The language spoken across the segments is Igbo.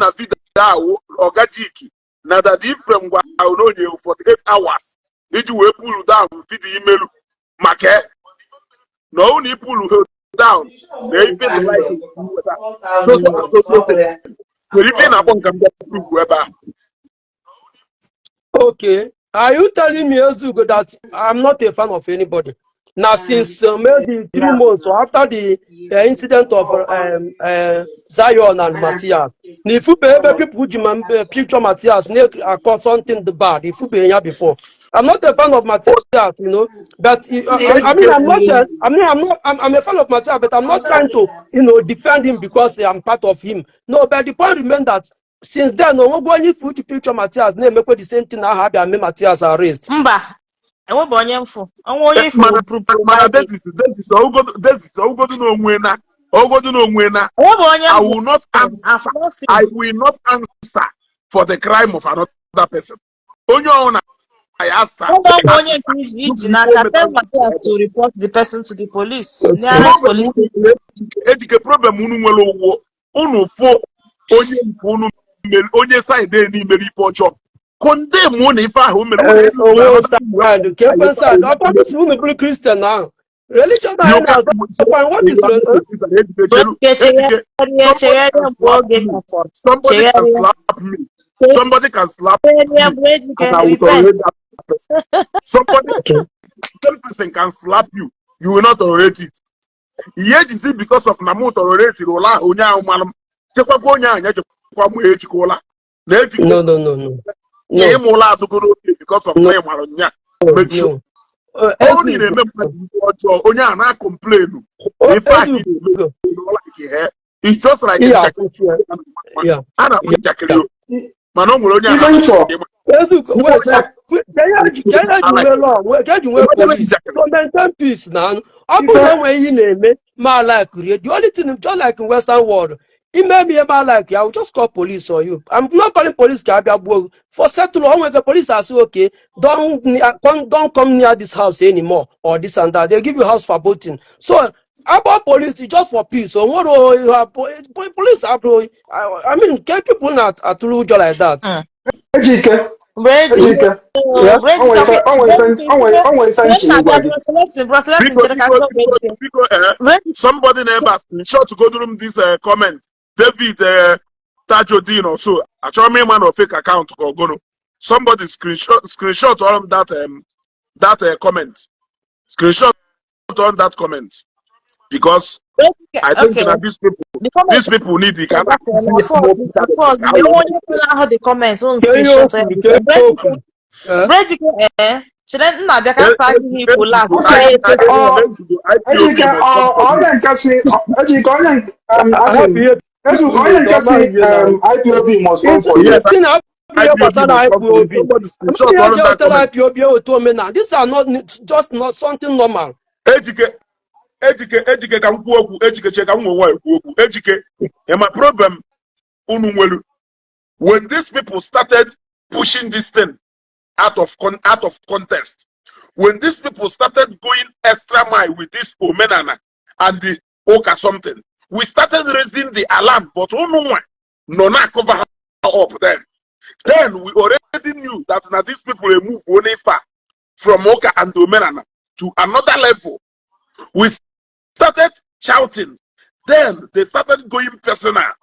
na video ahụ, Ogajiki na Daddy Ifrem gwa ahụ na onye 48 hours iji wee pull down video imelu, maka na ọ na ipull ha down na ife dị like so so and so so thing. Nwere ife ị na-akpọ nka m bịa prove ebe a. Okay. Are you telling me, Ezugo, that I'm not a fan of anybody? Now, since maybe 3 months or after the incident of Zion and Matthias, n'ifube ebe people ji ma picture Matthias na-akọ something bad, ifube ya before. I'm not a fan of Matthias, but I mean, I'm not, I mean, I'm not, I'm a fan of Matthias, but I'm not trying to defend him because I'm part of him. No, but the point remains that since then, onwegwo onye ifu ji picture Matthias na-emekwa the same thing ahụ abịa mee Matthias arrest. Mba, enwebe onye mfụ ọnwa onye ifụ. Mana mana Desis, ọgụgodu n'onwe na ọgụgodu n'onwe na Enwebe onye I mfụ. will not answer. I've not seen. I will not answer for the crime of another person. Onye ọbụla ya asa. Ọ bụ onye nke iji n'aka. Tell Matthias to report the person to the police, nearest police station. Ejike, problem unu nwere ụgwọ unu fụ onye nke unu mere, onye side n'imere ife ọjọọ, condemn na ife ahụ o mere unu. Onwe side ka ekwe side ọ si unu bụrụ Christian ahụ, religion anyị na-azọkwa, what is Ejike, chegharịa, chegharịa mgbe oge ka fọrọ. Somebody can Chegharịa. slap me. Somebody can slap me Chegharịa bụ Ejike, and I will tolerate repent. that person. Somebody, same person can slap you. You will not tolerate it. Ihe ejizi because of na mụ tolerate ụla ahụ, onye ahụ mara m chekwakwa onye ahụ ya chekwa mụ ejikwa ụla na ejikwa. No, no, no, no, no. Ịma ụla adụgoro oke because of No. na ị mara nya mechie. No. Ọ bụrụ na ị na-eme mmadụ ihe ọjọọ, onye a na-acomplainu na ife ahụ ị na-eme like he, it's just like Ihe njakịrị. akwụsị ya. Yeah. A na-akpọ njakịrị o, mana o nwere onye a Ife nchọ Ezugo, wait, ka ihe ji nwee law, ka eji nwee police to maintain peace na ọ bụrụ na enwe ihe ị na-eme ma like rie, the only thing, just like in Western world, ime m ihe ma like, I will just call police on you. I'm not calling police ka abịa gbuo gị. For settle o nwere police asị, "Okay, don't come near this house anymore," or this and that. They give you house verboten. So about police is just for peace. O nwere ihe police abụrụ, I mean, ke people na-atụrụ ụjọ like that. Ejike. Mgbe Ejike. Yeah. O nwere ife nchi ịgwa gị. Bro Celestin, Biko, chere ka biko, njọ biko, Ejike. Biko, somebody n'ebe a screenshot goduru m this comment, David Tajudeen or so. Achọrọ m ịma na fake account ka ọgụnụ. Somebody screenshot all that comment, screenshot on that comment, because I think that these people The comment these people need the kind onye kwere ahụ the comment on Ke ihe o screenshot ya. kwuru, ke ihe o kwuru. Eh? Ejike, chere nna abịa ka nsa gị ihe ikwu last. Ejike, ọ onye nke si Ejike, onye asị Ahapụ m ihe. Ezugo, onye nke si IPOB must come for you. Yes. This thing ihe gbasara IPOB. Screenshot Ihe on eji that wetara comment. IPOB eweta omenala. These are not just not something normal. Ejike, Ejike, Ejike, ka m kwuo okwu. Ejike, che ka m nwee nwayọ kwuo okwu. Ejike, my problem unu nwelu, when these people started pushing this thing out of contest, when these people started going extra mile with this omenana and the ụka something, we started raising the alarm, but unu nwa nọ na cover up. Then we already knew that now these people dey move only far from ụka and omenana to another level. We started shouting. Then they started going personal.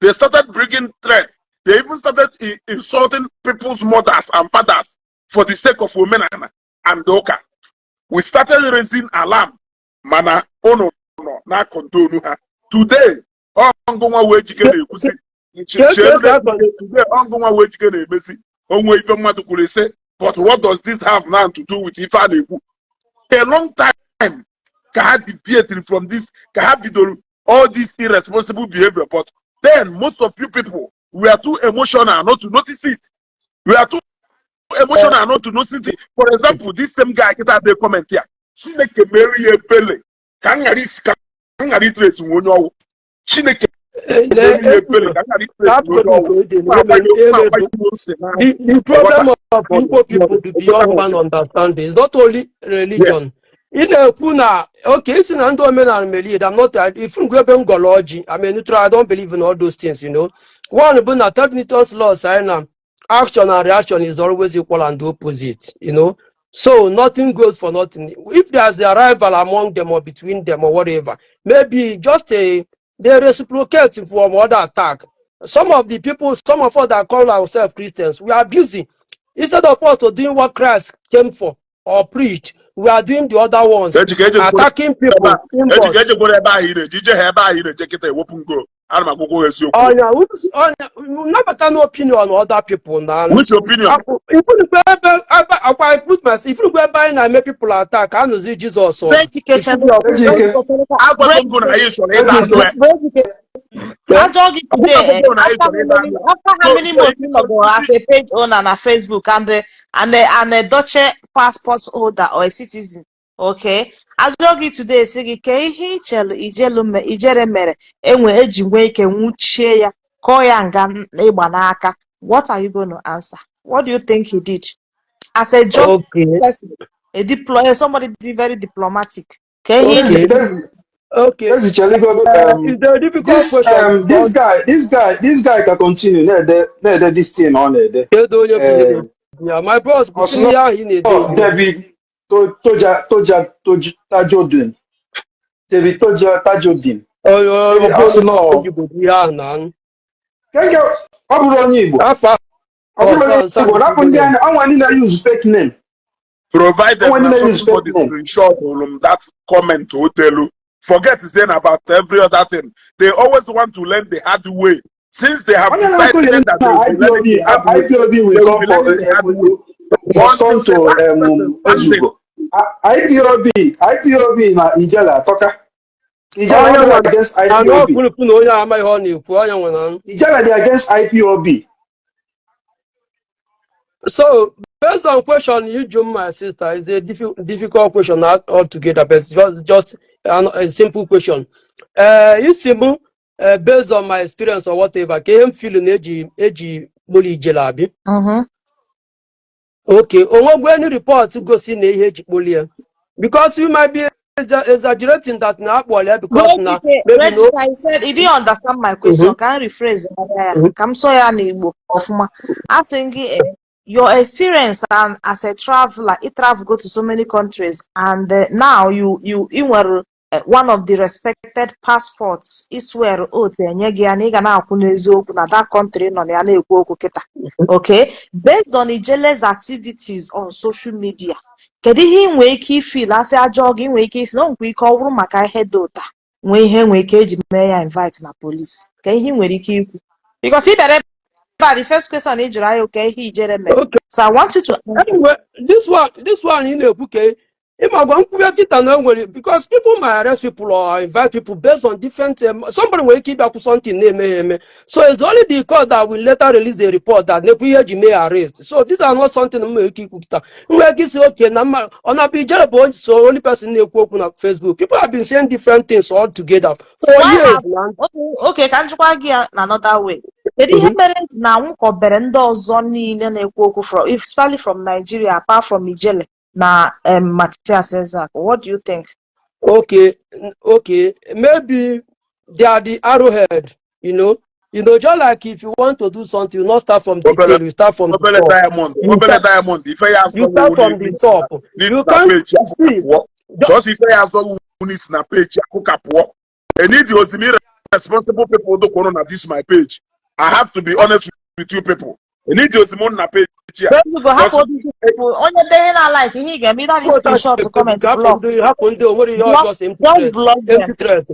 They started bringing threats. They even started insulting people's mothers and fathers for the sake of omenana and ụka. We started raising alarm. Mana unu nọ na condone ha. Today, ọngụnwa wee jike na-ekwusi. Today, ọngụnwa wee jike na-emesi. Onwe ife mmadụ kwuru ise. But what does this have now to do with ife a na-ekwu? A long time ka ha deviated from this, ka ha bidoro all this irresponsible behavior. But then most of you people were too emotional not to notice it. We are too emotional not to notice it. For example, this same guy kita dey comment here. Chineke mere ya ebele ka m ghara isi ka m ghara itrace nwe onye ọwụ. Chineke mere ya ebele ka m ghara itrace nwe onye ọwụ. The problem of Igbo people to beyond human understanding is not only religion. Ị na-ekwu na okay, isi na ndị omenala mere ihe. I'm not ifungu ebe m gọrọ ọjị. I'm a neutral. I don't believe in all those things. One bụ na third Newton's laws anyị na action and reaction is always equal and opposite. So nothing goes for nothing. If there's a rival among them or between them or whatever, maybe just a they reciprocate from other attack. Some of the people, some of us that call ourselves Christians, we are busy. Instead of us to doing what Christ came for or preached, we are doing the other ones, Ejike ejekwere attacking people. ebe a, Ejike ejekwere ebe ahụ ị na-eje ije ha ebe ahụ ị na-eje kịta ewepụ ngo ana m akwụkwọ eziokwu. Onya, onya, nabata no opinion other people na. Which opinion? Ifunukwe ebe akwa I put myself, ifunukwe ebe anyị na-eme people attack, anụzi Jizọs ọ. Ejike chebe. Ejike. Agwago ngo na anyị chọrọ ịta anụ ya. Ejike. Ajọ gị today, eh, after how many months you nọgo as a page owner na Facebook and the Dutch passport holder or a citizen, okay? Ajọ gị today sị gị ka ihe ichere ijelu ijere mere enwe eji nwee ike nwụchie ya kọọ ya nga ịgba n'aka. What are you going to answer? What do you think he did? As a job person, a diplo somebody very diplomatic. Ka ihe ichere Okay. Ezi cheligodo. It's a difficult This question this because guy this guy this guy ka continue na-ede this thing ọ na-ede. Kedu onye bụ ihe Eh, na-ekwu ya? My boss, kwụsị Ọsị ihe ahụ ị na-ede no, ugbu a. David Toja Toja Toja Tajodin, David Toja Tajodin. Ọ David bụ asị nọ onye Igbo bụ ihe ahụ na keke ọ bụrụ onye Igbo. Afọ Ọ bụrụ onye ahụ Igbo, rapụ ndị a ọnwa ndị na-use fake name. Provided Onwe ndị na na-use somebody fake name. Screenshot m that comment otelu, forget saying about every other thing. They always want to learn the hard way. Since they have Onye na-atụ decided ya that they na will be learning IPOB the hard way, IPOB they will will come be for learning the hard way must come until to the last person standing. Ezugo. IPOB na Ijele atọka. Ijele Onye ọ nwe dị against na IPOB. n'ọkwụrụfụ na onye amaghị ọ na-ekwu onye nwe na. Ijele dị against IPOB. So based on question you jụ, my sister, is a difficult question not altogether, but it's just a simple question. Isi mụ, based on my experience or whatever, ka ihe m feel na eji kpụrụ Ijele abi. Okay, onwegwe any report gosi na ihe eji kpụrụ ya? Because you might be exaggerating that na akpọrọ ya because na Ejike, maybe no. Ejike, I said you didn't understand my question. Ka m rephrase ya? Ka m sọ ya n'Igbo ọfụma. Asị gị, your experience and as a traveler, you travel go to so many countries and now you nwere one of the respected passports, I swear oath enye gị ya na ị ga na-akwụ n'eziokwu na that country nọ na ya na-ekwu okwu kịta. Okay, based on Ijele's activities on social media, kedu ihe ị nwee ike ifeel asị ajọ gị nwee ike isi na o nwekwa ike ọ bụrụ maka ihe dị ụta nwee ihe nwee ike eji mee ya invite na police, ka ihe ị nwere ike ikwu, because ị bịara ebe a, the first question ị jụrụ anyị, ka ihe ijere mere. So I want you to answer. Anyway, this one ị na-ekwu ka ịma gwa nkwube kịta na enwere, because people might arrest people or invite people based on different somebody nwere ike ịbịakwu something na-eme ya eme. So it's only the court that will later release the report that nekwu ihe eji mee arrest. So these are not something m nwere ike ikwu kịta. M nwere ike isi oke na mma ọ na-abụ Ijere bụ onye so only person na-ekwu okwu na Facebook. People have been saying different things all together So for why years have na. Okay, ka m jụkwa gị ya na another way, kedu ihe mere na nwụkọbere ndị ọzọ niile na-ekwu okwu from, especially from Nigeria, apart from Ijele na Matthias Ezeaku? What do you think? Okay, maybe they are the arrowhead. Just like if you want to do something, you not start from the Obele tail, you start from the obele top. Diamond, You obele start, Diamond, ife ya you start asọgbu from the n'isi top. n'isi You na can't page see. pụọ. Sọsọ ife ya asọgbu n'isi na page akụka pụọ. Enidi ozimi responsible people dokwuru na this my page. I have to be honest with you people. Enidi ozimi na page ya. Ezigbo hapụ Because obi people onye denye na like ihe ị ga-eme ịda Hapụ screenshot, comment, hapụ block. ndị, hapụ ndị onwere ihe Block. ọjọọ si empty Just threat, block them. Empty threat.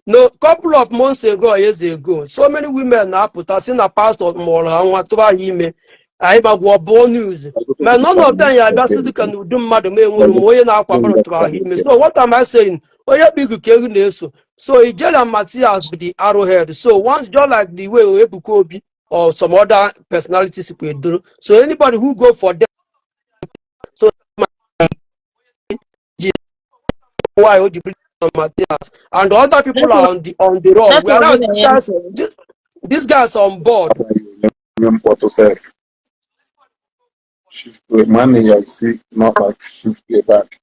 No, couple of months ago or years ago, so many women na-apụta si na pastor mụrụ ha nwa tụba ha ime, anyị gbagwo bụọ news, ma none of them ya abịa sị dịka na ụdị mmadụ ma enwere ma onye na-akwa bụrụ tụrụ ha ime. So what am I saying? Onye bụ igu ka ewu na-eso. So Ijele and Matthias bụ the arrowhead. So once, just like the way Ebuka Obi or some other personalities kwedoro, so anybody who go for them, so why o ji bring Matthias and other people are on the run, Network whereas gị these na-enye guys nsogbu. these guys on board. Nye mkpọtụ sef. Shift man ya si not like shift way back.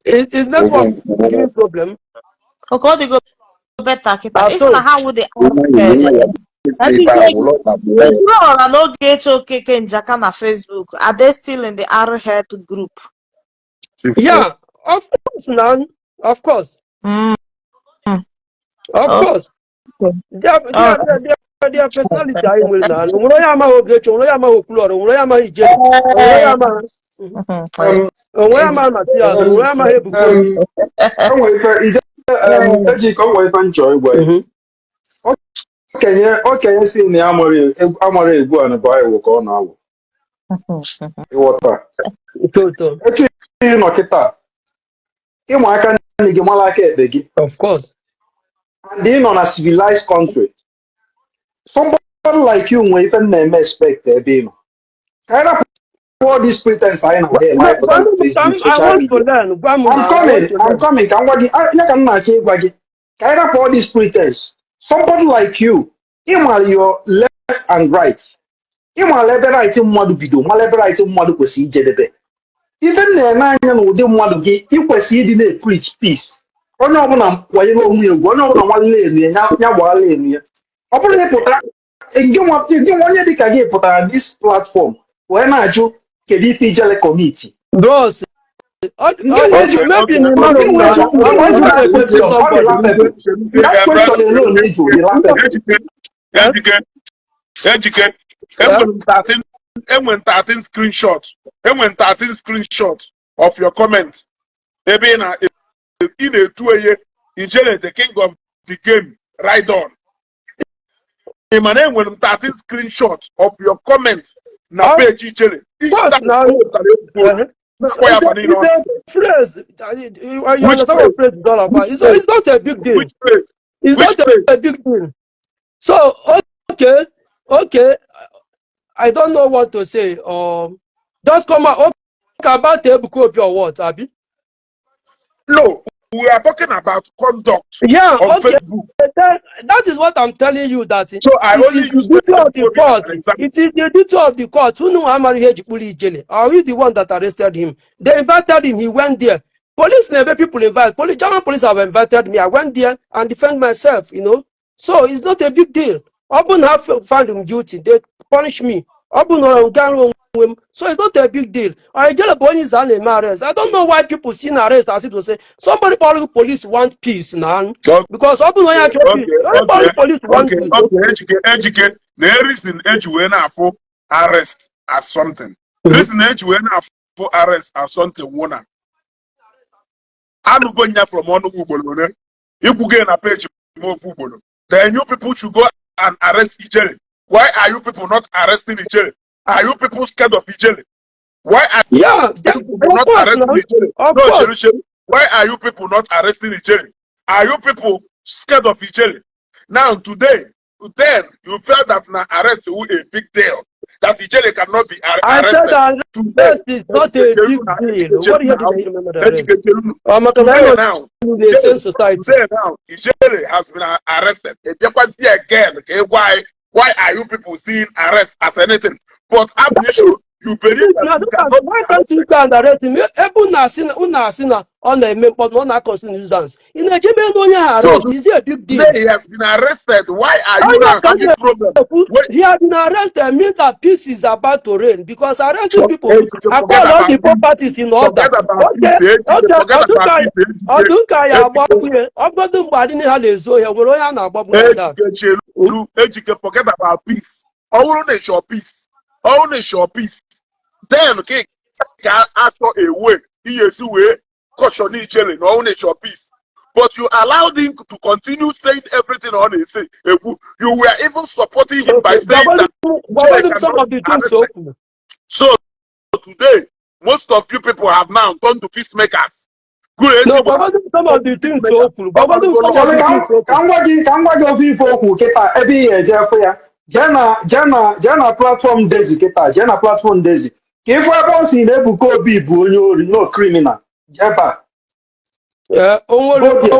Is network giving problem? Okay, ọ dịgo better kịta. Ah, Ị sị so na ha wụ the arrowhead. Okwuluọra na Ogechi Okeke Njaka na Facebook, are they still in the Arrowhead group? Yeah, of course now, of course, of course. Their, All their personality anyị nwere na nwere onye amaghị Ogechi, nwere onye amaghị Okwuluọra, nwere onye amaghị Ijele, nwere onye amaghị onwe onye amaghị Matias, nwere onye amaghị Ebuka Obi. O nwere ife ije Ejike, o nwere ife nchọ ịgwa ya. Okenye si na ya amara egwu a na bụ aghụghọ ka ọ na-awụ, ịghọta? Ụtọ ụtọ. Etu ị nọ kịta, ịma aka nne gị, mara aka ekpe gị. Of course. And ị nọ na civilized country. Somebody like you nwere ife m na-eme expect ebe ị nọ. Ka anyị rapụ all this pretense anyị na-adị eme, anyị pụta na Facebook, I social want to media. learn. Gwa m I'm na I want coming, to I'm learn. coming. Ka m gwa gị, ah, ya ka m na-achọ ịgwa gị. Ka anyị rapụ all this pretense. Somebody like you, ị mara your left and right. Ị mara ebe right mmadụ bido, mara ebe right mmadụ kwesịrị ijedebe. Ife m na-ene anya na ụdị mmadụ gị, ị kwesịrị ịdị na-preach peace. Onye ọbụla kwanyere onwe ya ugwu, onye ọbụla nwalee elu ya, ya gbaala elu ya. Ọ bụrụ na ị pụtara, gị nwa onye dịka gị pụtara this platform wee na-ajụ kedu ife Ijele commit. Bros, Nke nwe okay, maybe na ịmara nke m nwe na ju nke nwe ju that question, ọ dị laughable. That question alone ị jụrụ dị laughable. Ejike, Ejike, Ejike, enwere m 13, enwere m 13 screenshot, enwere m 13 screenshot of your comment ebe ị na-etu eye Ijele, the king of the game, right on. Ị ma na enwere m 13 screenshot of your comment na Of page Ijele. Each course time now. o wetara ebubo na-akpọ ya afa niile It's ọnụ. a phrase. You Which understand phrase? what phrase is all about? It's not a big deal. Which phrase? It's Which not a, phrase? a big deal. So, okay. I don't know what to say. Just come out. Okay, about Ebuka Obi or what, abi? No, we are talking about conduct on Facebook. That is what I'm telling you, that So I it only is the use duty of the Ebuka Obi as court. an example. It is the duty of the court. Unu amara ihe ji kpụrụ Ijele. Are you the one that arrested him? They invited him. He went there. Police never people invite. Police, German police have invited me. I went there and defend myself. So it's not a big deal. Ọ bụrụ na ha found him guilty, they punish me. Ọ bụrụ na ọ gara onwe m. So it's not a big deal. Ọ Ijele bụ onye izu a na-eme arrest. I don't know why people see na arrest as if to say somebody kpọrọ police want peace na. Because ọ bụrụ na onye achọ peace, onye kpọrọ police want peace. Okay, Ejike, Ejike, na reason eji wee na-afụ arrest as something. Reason eji wee na-afụ arrest as something wụ na anụgo nya from ọnụ gị ugboro ole ikwugo na page m ofu ugboro. Then you people should go and arrest Ijele. Why are you people not arresting Ijele? Are you people scared of Ijele? Why are Yeah, you people of not course arresting now. Ijele? Of No, course. Cheru, Cheru. Why are you people not arresting Ijele? Are you people scared of Ijele? Now, today, then you felt that now arrest was a big deal, that Ijele cannot be I said arrested. that Today, arrest is not a big deal. What do you have to remember the arrest? Ejike, Cheru, Maka na today anyị now, nọ in the same society. Today now, Ijele has been arrested. Ebiakwazi again, okay, why are you people seeing arrest as anything? But ab initio, you believe that Now, you look at, cannot be why can't you arrested. go and arrest him? Ebe unu asị na ọ na-eme mkpọtụ, na ọ na-acause nuisance. Ị na-ejebe na onye ha So arrest? Is it a big deal? today he has been arrested. Why are you Onye now ka m having problem? na-ekwu, Wait, he has been arrested means that peace is about to reign, because arresting people Ejike, forget accord all about the peace. properties in order. Forget about Okay, peace. Ejike, okay, forget about ọdụka peace. Ejike, ọdụka ya Ejike, agbagbu ya. Ọbụgodu mgbe adị ha na-ezu ohi, nwere onye a na-agbagbu like that. Ejike, Chelu, Ejike, forget about peace. Ọ bụrụ na ị chọọ peace, ọ bụrụ na ị chọọ peace, then ka ị ga-achọ a way ihe esi wee caution Ijele na ọ bụrụ na ị chọọ peace. But you allowed him to continue saying everything ọ na-ese ekwu. You were even supporting him by Okay, saying that Ijele gwagodu m some cannot of be the things o arrested. kwuru. So today, most of you people have now turned to peacemakers. Good No, ezigbo gwagodu m some of the things o kwuru. Gwagodu m some of Chere the ka m things o ka kwuru. m gwa gị, ka m gwa gị ofe ife okwu kịta ebe ị ga-eje fụ ya. Jee na platform Dezi kịta, jee na platform Dezi ka ịfụ ebe ọ si na Ebuka Obi bụ onye ori, no criminal ebe a. Ee, o nwere Go there.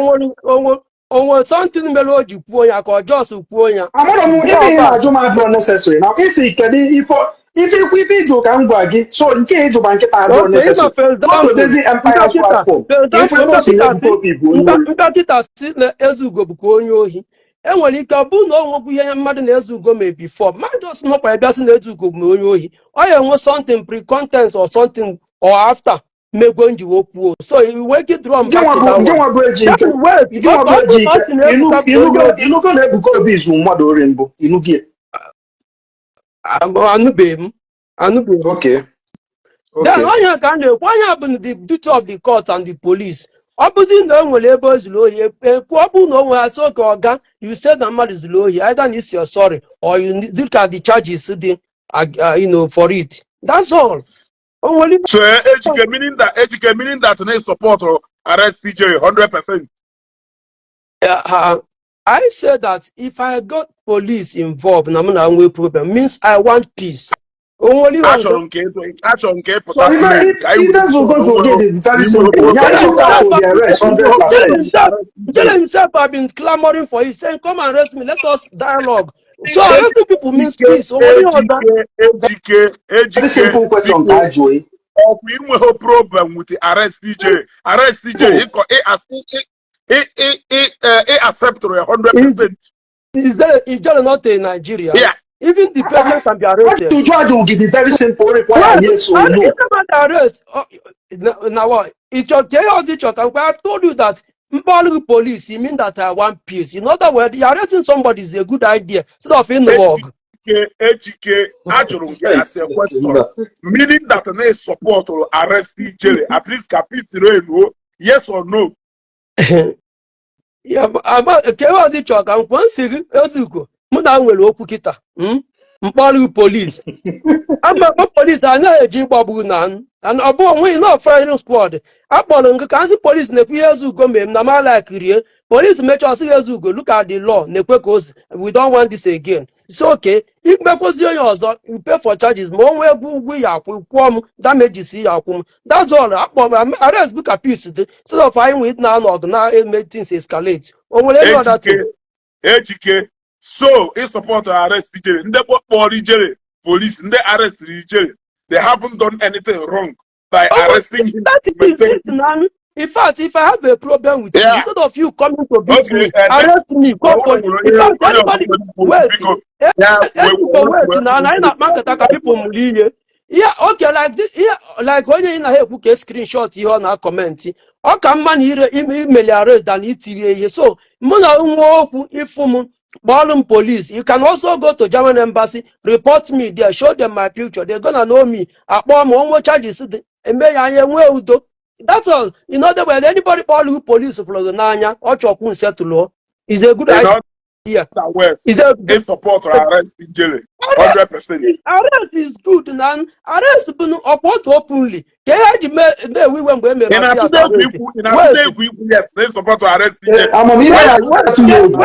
O nwere something mere o ji kwuo ya, ka ọ just kwuo ya? Amụrụ m Nke ife ị ọba na-ajụ m abụọ necessary na isi kedu ife. Ife ikwu, ife ịjụ ka m gwa gị. So nke ịjụba nkịta adịrọ Okay, ịma, necessary. for Go to example, Daisy Empire's nkịta platform for ka example, ife ebe o si na nkịta Ebuka si Obi bụ onye ori. Nkịta si na Ezeugo bụkwa onye ohi. Enwere ike ọ bụrụ na o nwekwu ihe mmadụ na Ezeugo mee before mmadụ ọsị nọkwa ya bịa sị na Ezeugo bụ onye ohi. Ọ ya enwe something pre-contents or something or after megwe njiwe kwuo, so iwe gị draw m Gị back nwa to bụ that gị one. nwa bụ Ejike. Then wait, Gị nwa ọ bụ ọ bụrụ na ọ Ejike. sị na Ebuka bụ onye Ịnụgo ohi. ịnụgo na Ebuka Obi zu mmadụ ori mbụ? Ịnụgo ya? Anụbeghị m, anụbeghị m. Then onye ka a na-ekwu, onye bụ the duty of the court and the police. Ọ bụzi na o nwere ebe o zuru ohi, ekwu. Ọ bụrụ na o nwere, asị oke ọga, you say na mmadụ zuru ohi, either na isi sorry or you look at the charges dị for it. That's all. O nwere ife. So Ejike, meaning that, Ejike, meaning that na support arrest CJ 100%. I say that if I got police involved na mụ na nwee problem means I want peace. O nwere ihe ọzọ. Achọrọ nke So ịpụta ife plain ka anyị ife wee Ezeugo jụrụ gị dị very simple. na Ya Jele support himself, the arrest Jele 100%. himself, Jele himself have been clamoring for it, saying, "Come and arrest me, let us dialogue." So arresting people means peace. O nwere ihe ọzọ. Ejike, Very Ejike, simple question biko. Ka a jụọ. Ọkwa inweghị problem with the arrest CJ, arrest CJ, ịkọ ị acceptụrụ ya 100%? Is Jele not a Nigerian? Yeah. Even the president can be arrested. Ajụjụ ajụ gị dị very simple, require Wait, yes or and no. if somebody arrest, now what? It's okay, I told you that mkpọrọ police, it mean that I want peace. In other words, arresting somebody is a good idea instead of in the work. Ejike, Ejike, ajụrụ m gị as a question, meaning that na support arrest Ijele, at least ka peace reign o, yes or no? Ya bụ ka ihe ọzọ ị chọrọ ka m kwuo? Nsị gị, Ezeugo, mụ na nwere okwu kịta, Mkpọrọ police, ama akpọ police, anaghị eji ịgbagbu na ọ bụ onweghị na firing squad. Akpọrọ nke ka nsị police na-ekwu ihe Ezeugo mere m na ma like police mechaa, ọsị Ezeugo, "Look at the law," na-ekwe ka o si, "We don't want this again." So okay, ikpekwụzi onye ọzọ, you pay for charges. Ma o nwee egwu ụgwọ ya akwụ, kwụọ m damages ya, akwụ m. That's all. Akpọ m arrest bụ ka peace dị, instead of anyị nwee na-anọ ọgụ na-eme things escalate. O nwere any other thing? Ejike, Ejike, so ị support arrest Ijele? Ndị kpọrọ Ijele police, ndị arrestiri Ijele, they haven't done anything wrong by Oh, arresting him that to is maintain it now. In fact, if I have a problem with you, instead of you coming to beat me, arrest me. Go for. In fact, anybody, wait, Ezigbo, wait na anyị na-akpa nkata ka people mụrụ ihe. Ihe okay, like this, ihe like onye ị na ekwu ka screenshot ihe ọ na-acomment, ọ ka mma na ire imeli arrest than itinye ihe. So mụ na nwa okwu, ịfụ m, kpọọlụ m police. You can also go to German embassy, report me there, show them my picture. They gonna know me. Akpọọ m, onwe charges dị, eme ya, anya enwee udo. That's all. In other words, anybody kpọọlụ gị police fụrụ gị n'anya, ọ chọkwu nsetụlụọ is a good In idea. other words, Is a ị support arrest Ijele 100%? Arrest is good. Na arrest bụ ọkwa otu openly ka ihe eji mee na-ewe iwe mgbe e mere Ị Matias na-atụta egwu arrest. ikwu, ị na-atụta egwu ikwu yes na ị support arrest Ijele? Amamihe na-atụ ya egwu.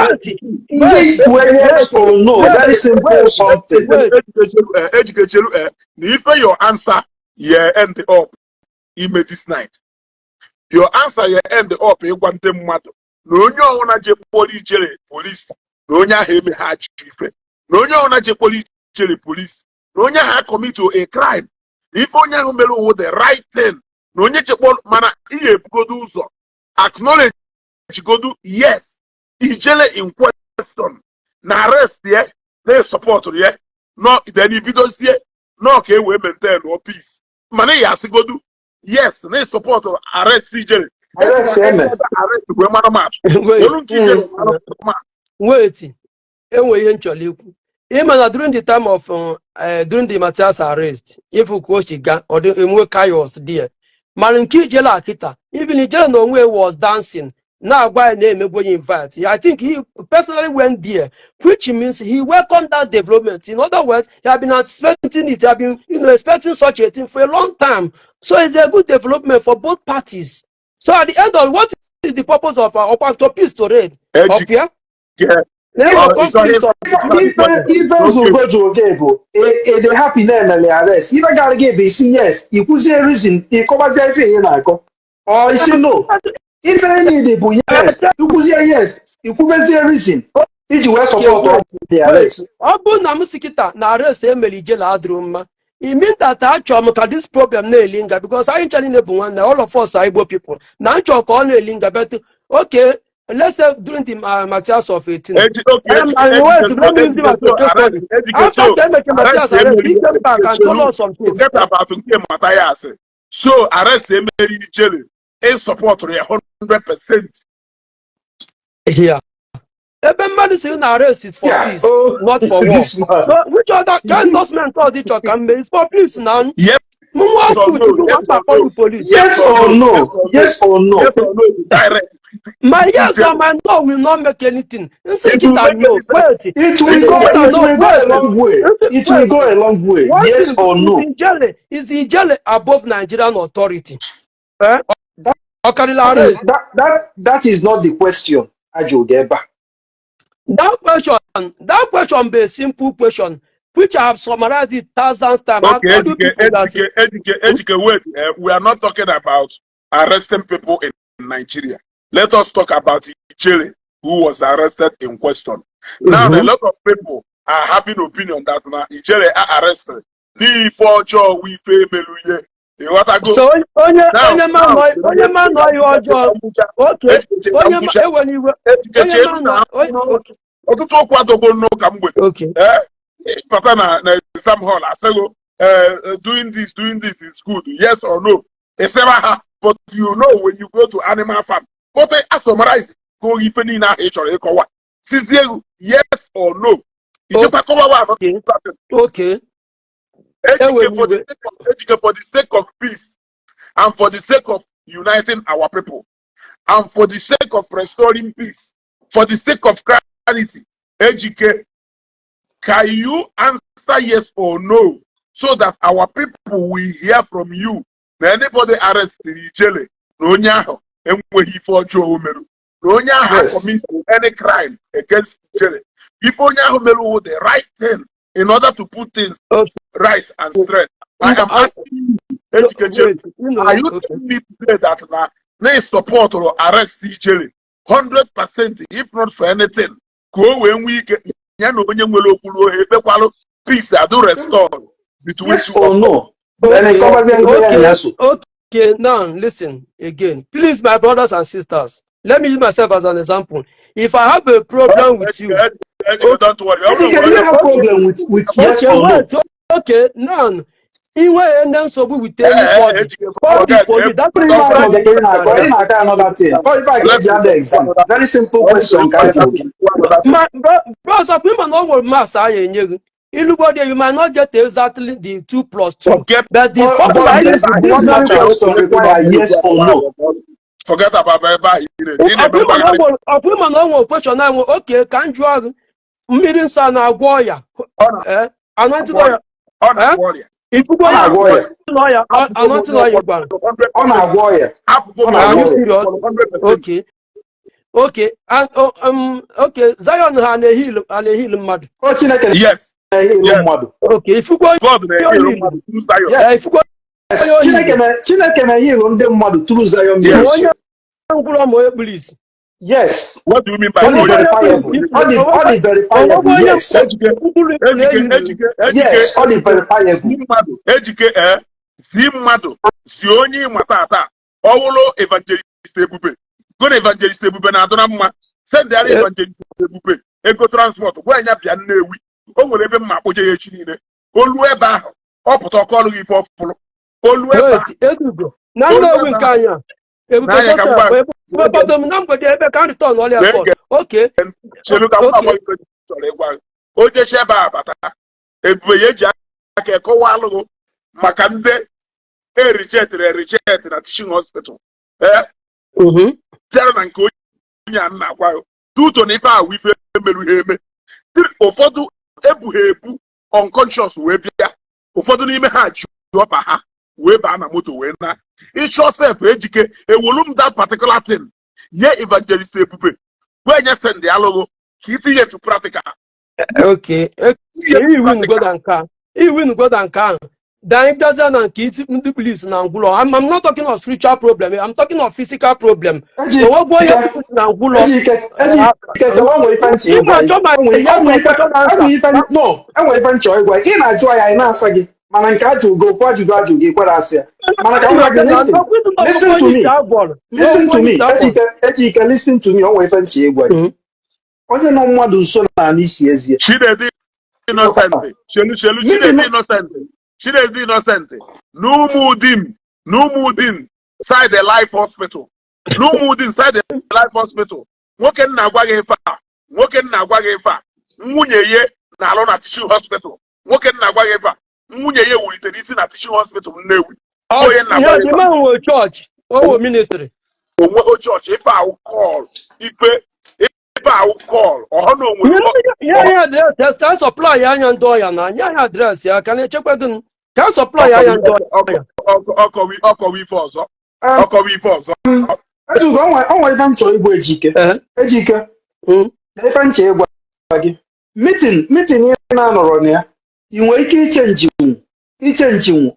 Ihe ikwu, yes or no, very simple something. Wait. Ejikechelu, na ife your answer ye end up ime this night, your answer ye end up ịgwa ndị mmadụ na onye ọbụla je kpọrọ Ijele police, na onye ahụ eme ha ajụ ife, na onye ọbụla je kpọrọ Ijele police, na onye ahụ commit a crime, na ife onye ahụ mere owu the right thing, na onye chekpọrọ. Mana ị ga-ebugodo ụzọ acknowledge godu yes, Ijele in question, na arrest ye na supportụrụ ya no, then ibidozie nọ ka e wee maintain o peace. Mana ị ga-asịgodu yes na support arrest Ijele. Arrest eme. Arrest wee mara matụ. Wait. Olu nke Ijele mara matụ. Wait, enwe ihe m chọrọ ikwu. Ịma na during the time of during the Matthias arrest, ifu ka o si ga, ọ dị enwe chaos there. Mana nke Ijele a kịta, even Ijele na onwe was dancing, na-agwa ya na-emegbu onye invite. I think he personally went there, which means he welcomed that development. In other words, he had been anticipating it. He had been expecting such a thing for a long time. So it's a good development for both parties. So at the end of, what is the purpose of ọkwa to peace to reign up here? Ejike. No conflict of Ife Ezeugo jụrụ gị bụ, ị dị happy na-emele arrest? Ife gara gị bụ isi yes, ikwuzie reason, ịkọbazie ife ihe na-akọ, ọ isi no. Ife niile bụ yes, ikwuzie yes, ikwubezie reason iji wee support the arrest. Ọ bụrụ na m si kịta na arrest emere Ijele adịrị mma. It means that achọrọ m ka this problem na-elinger, because anyị ncha niile bụ nwanne. All of us are Igbo people. Na nchọ ka ọ na-elinger, but okay, let's say during the Matthias of 18. Eji, okay, Ejike, And wait, Ejike, let me use him Ejike, as so a case arrest, study. Ejike, After so emechara arrest Matthias arrest, he emeri came back and told us some things. Forget about nke Matthias. So arrest emeri Ijele, in support ya 100%. Yeah. Ebe mmadụ si na arrest is for peace, Oh, not for war. this man. So which other kind endorsement ọ dị chọ ka m mee? It's for peace now. Yes Mụnwa or okwu no? Chukwu Yes nwata or akpọ no? the police. Yes or no? Yes or no? Yes or no? Yes or no? Direct. My yes or my no will not make anything. Nsị It will kịta make no. any sense. Wait. It will Nsị go. kịta It no. will go a Wait. long way. Nsị It will wait. go a long way. One Yes thing or is no? Ijele above Nigerian authority? Eh? That Ọ karịla is arrest? that is not the question. Ajodeba. That question be a simple question, which I have summarized it thousands times. I've Okay, told you Ejike, people that Ejike, Ejike, Ejike, wait. We are not talking about arresting people in Nigeria. Let us talk about Ijele, who was arrested in question. Now, a lot of people are having opinion that now Ijele are arrested. N'ife ọjọọ wụ ife emelu ihe. Ịghọtago? So onye Now, onye ma now, nọ onye ma nọ ihe ọjọọ, okay, Ejike, onye ma ewe n'iwe, Ejike, onye chee ma na nọ onye, okay. Ọtụtụ okwu adọgbo n'ụka mgbede. Eh, ịbata na exam hall, asịgo doing this is good, yes or no? Ịsịba ha, but you know when you go to animal farm, but a summarize go ife niile ahụ ị chọrọ ịkọwa, sizie yes or no, ijekwa kọwawa another thing. Ewe Ejike, for the n'iwe. sake of, Ejike, for the sake of peace and for the sake of uniting our people and for the sake of restoring peace, for the sake of clarity, Ejike, can you answer yes or no so that our people will hear from you na anybody arrested Ijele, na onye ahụ enweghị ife ọjọọ o merụ, na onye ahụ commit any crime against Ijele, ife onye ahụ merụ wụ the right thing in order to put things right and straight? I am asking you, Ejike Chere, Wait, are you okay. telling me today that na support or arrest Ijele 100%, if not for anything, ka o wee nwee ike ya na onye nwere okwu ruo ha ekpekwalụ, peace ado restore between Yes two or of them? no? Then it covers the answer. Okay, now listen again. Please, my brothers and sisters, let me use myself as an example. If I have a problem with you, Ejike, Ejike, don't worry. Ọ bụrụ Ejike, do you have problem with yes okay, or no? Wait, okay, now, inwe any nsogbu with anybody, Ejike, call the forget. police. That's Pretty what much I'm of the trying to ị na-akọ another thing. Ọ ife a ga-eji ada exam. Very simple question ka a jụrụ gị. Ma bros, ọkwa ịma na ọ nwere maths a enye gị. Ilugbo there, you might not get exactly the two plus two, Forget but the But, formula but this very question require yes or no. Forget about ebe ahụ ị na-eje. Ị na-eme Ọkwa ịma na ọ mgbagharị. nwere ọkwa ịma na ọ nwere question ahụ. Oke, ka m jụọ gị, mmiri nsọ a na-agwọ ọya? Ọ Eh, anointing na-agwọ oil. ọrịa. Ọ na-agwọ ọrịa. Ifugo Ọ ya na-agwọ ọya. ọya, anointing oil gwara. Ọ na-agwọ ọya. Afụgo Ọ m na-agwọ Are you ọya. serious? 100%. Okay, and oh, okay, Zion ha na-eheal, ha na-eheal mmadụ? Ọ Chineke Yes. na-eheal Yes. mmadụ. Okay, ifugo God na-eheal onye mmadụ through Zion. Yes. Eh, ifugo onye Chineke na Chineke na-eheal ndị mmadụ through Zion Yes. ministry. Onye ngwụrọ ma onye kpuru isi. Yes. What do you mean by Ọ dị onye verifiable. Ọ dị verifiable. Onye Yes. Ejike, mkpụrụ Ejike, ehiri. Ejike, Ejike. Yes, ọ dị verifiable. Zi mmadụ, Ejike, ee, zi mmadụ, zi onye ịma tata, ọwụlụ Evangelist Ebube, go na Evangelist Ebube na-adụ na mma, sendịara Evangelist Ebube ego transport, gwa ya bịa Nnewi, o nwere ebe mma akpụje ya echi niile. Olu ebe ahụ, ọ pụta ọkọ ọrụ gị ife ọfụrụ olu ebe ahụ. Wait, Ezugo na Olu Nnewi ebe nke ahụ. anyị a, Ebube N'anya ka m Joseph gwa Ebube kpọdo m na mgbede ebe ka m return ọrịa Wee call. gee Okay. Chelu ka m Okay. gwa ife chọrọ ịgwa gị. O jechi ebe a bata, Ebube ya eji aka ekọwa alụghụ maka ndị erijetịrị erijeti na teaching hospital, ee, bịara na nke onye a na-agwa ya duto na ife ahụ ife emerụ ha eme. Ụfọdụ ebu ha ebu unconscious wee bịa, ụfọdụ n'ime ha ji ọba ha wee baa na moto wee na ịchọ sef. Ejike, ewolu m that particular thing nye Evangelist Ebube, wee nye send alụghụ ka itinye to practical. Okay. Tinye to Iwu practical. ngoda nke a, iwu ngoda nke ahụ, then bịazie na nke isi ndị police na ngwụlọ. I'm not talking of spiritual problem, I'm talking of physical problem. Onwegwu onye Ejike, police na ngwụlọ. Ejike, Ejike, chewe, nwere ife nchọ Ị ịgwa gị. na-achọ ma Enwere yes enwere or ife question enwere answer. ife no enwere ife nchọ ịgwa gị. Ị na-ajụ anyị, anyị na-asa gị. Mana nke ajụ gị, okwu ajụjụ ajụ gị kwere asị ya. Mana ka m gwa gị, listen, listen to me, listen to me, Ejike, Ejike, listen to me, o nwere ife nche ịgwa gị. Onye nọ mmadụ nso na isi ezie. Chinedu Innocent, chelu, chelu. Meeting Chinedu Innocent, Chinedu Innocent, n'Ụmụdim, n'Ụmụdim side the Life Hospital, n'Ụmụdim side the Life Hospital. Nwoke nna agwa gị ife a, nwoke nna agwa gị ife a, nwunye ya na-alụ na teaching hospital. Nwoke nna agwa gị ife a, nwunye ya wulitere isi na teaching hospital Nnewi. Onye nna Ihe agwa gị the ife a. man nwe chọọchị, o nwe ministry. Onwe chọọchị. Ife ahụ call, ife ahụ call ọhọ na onwe. Nye anyị address ka supply ya anya ndị ọya, na nye anyị address ya ka na-echekwa gị ka supply ya anya ndị ọya. Ọkọwa ife ọzọ. Ọkọwa ife ọzọ. Ezugo, onwe ife m chọrọ ịgwa Ejike. Ejike, na ife m chọrọ ịgwa gị. Meeting ị na-anọrọ na ya, ị nwere ike ichenjinwu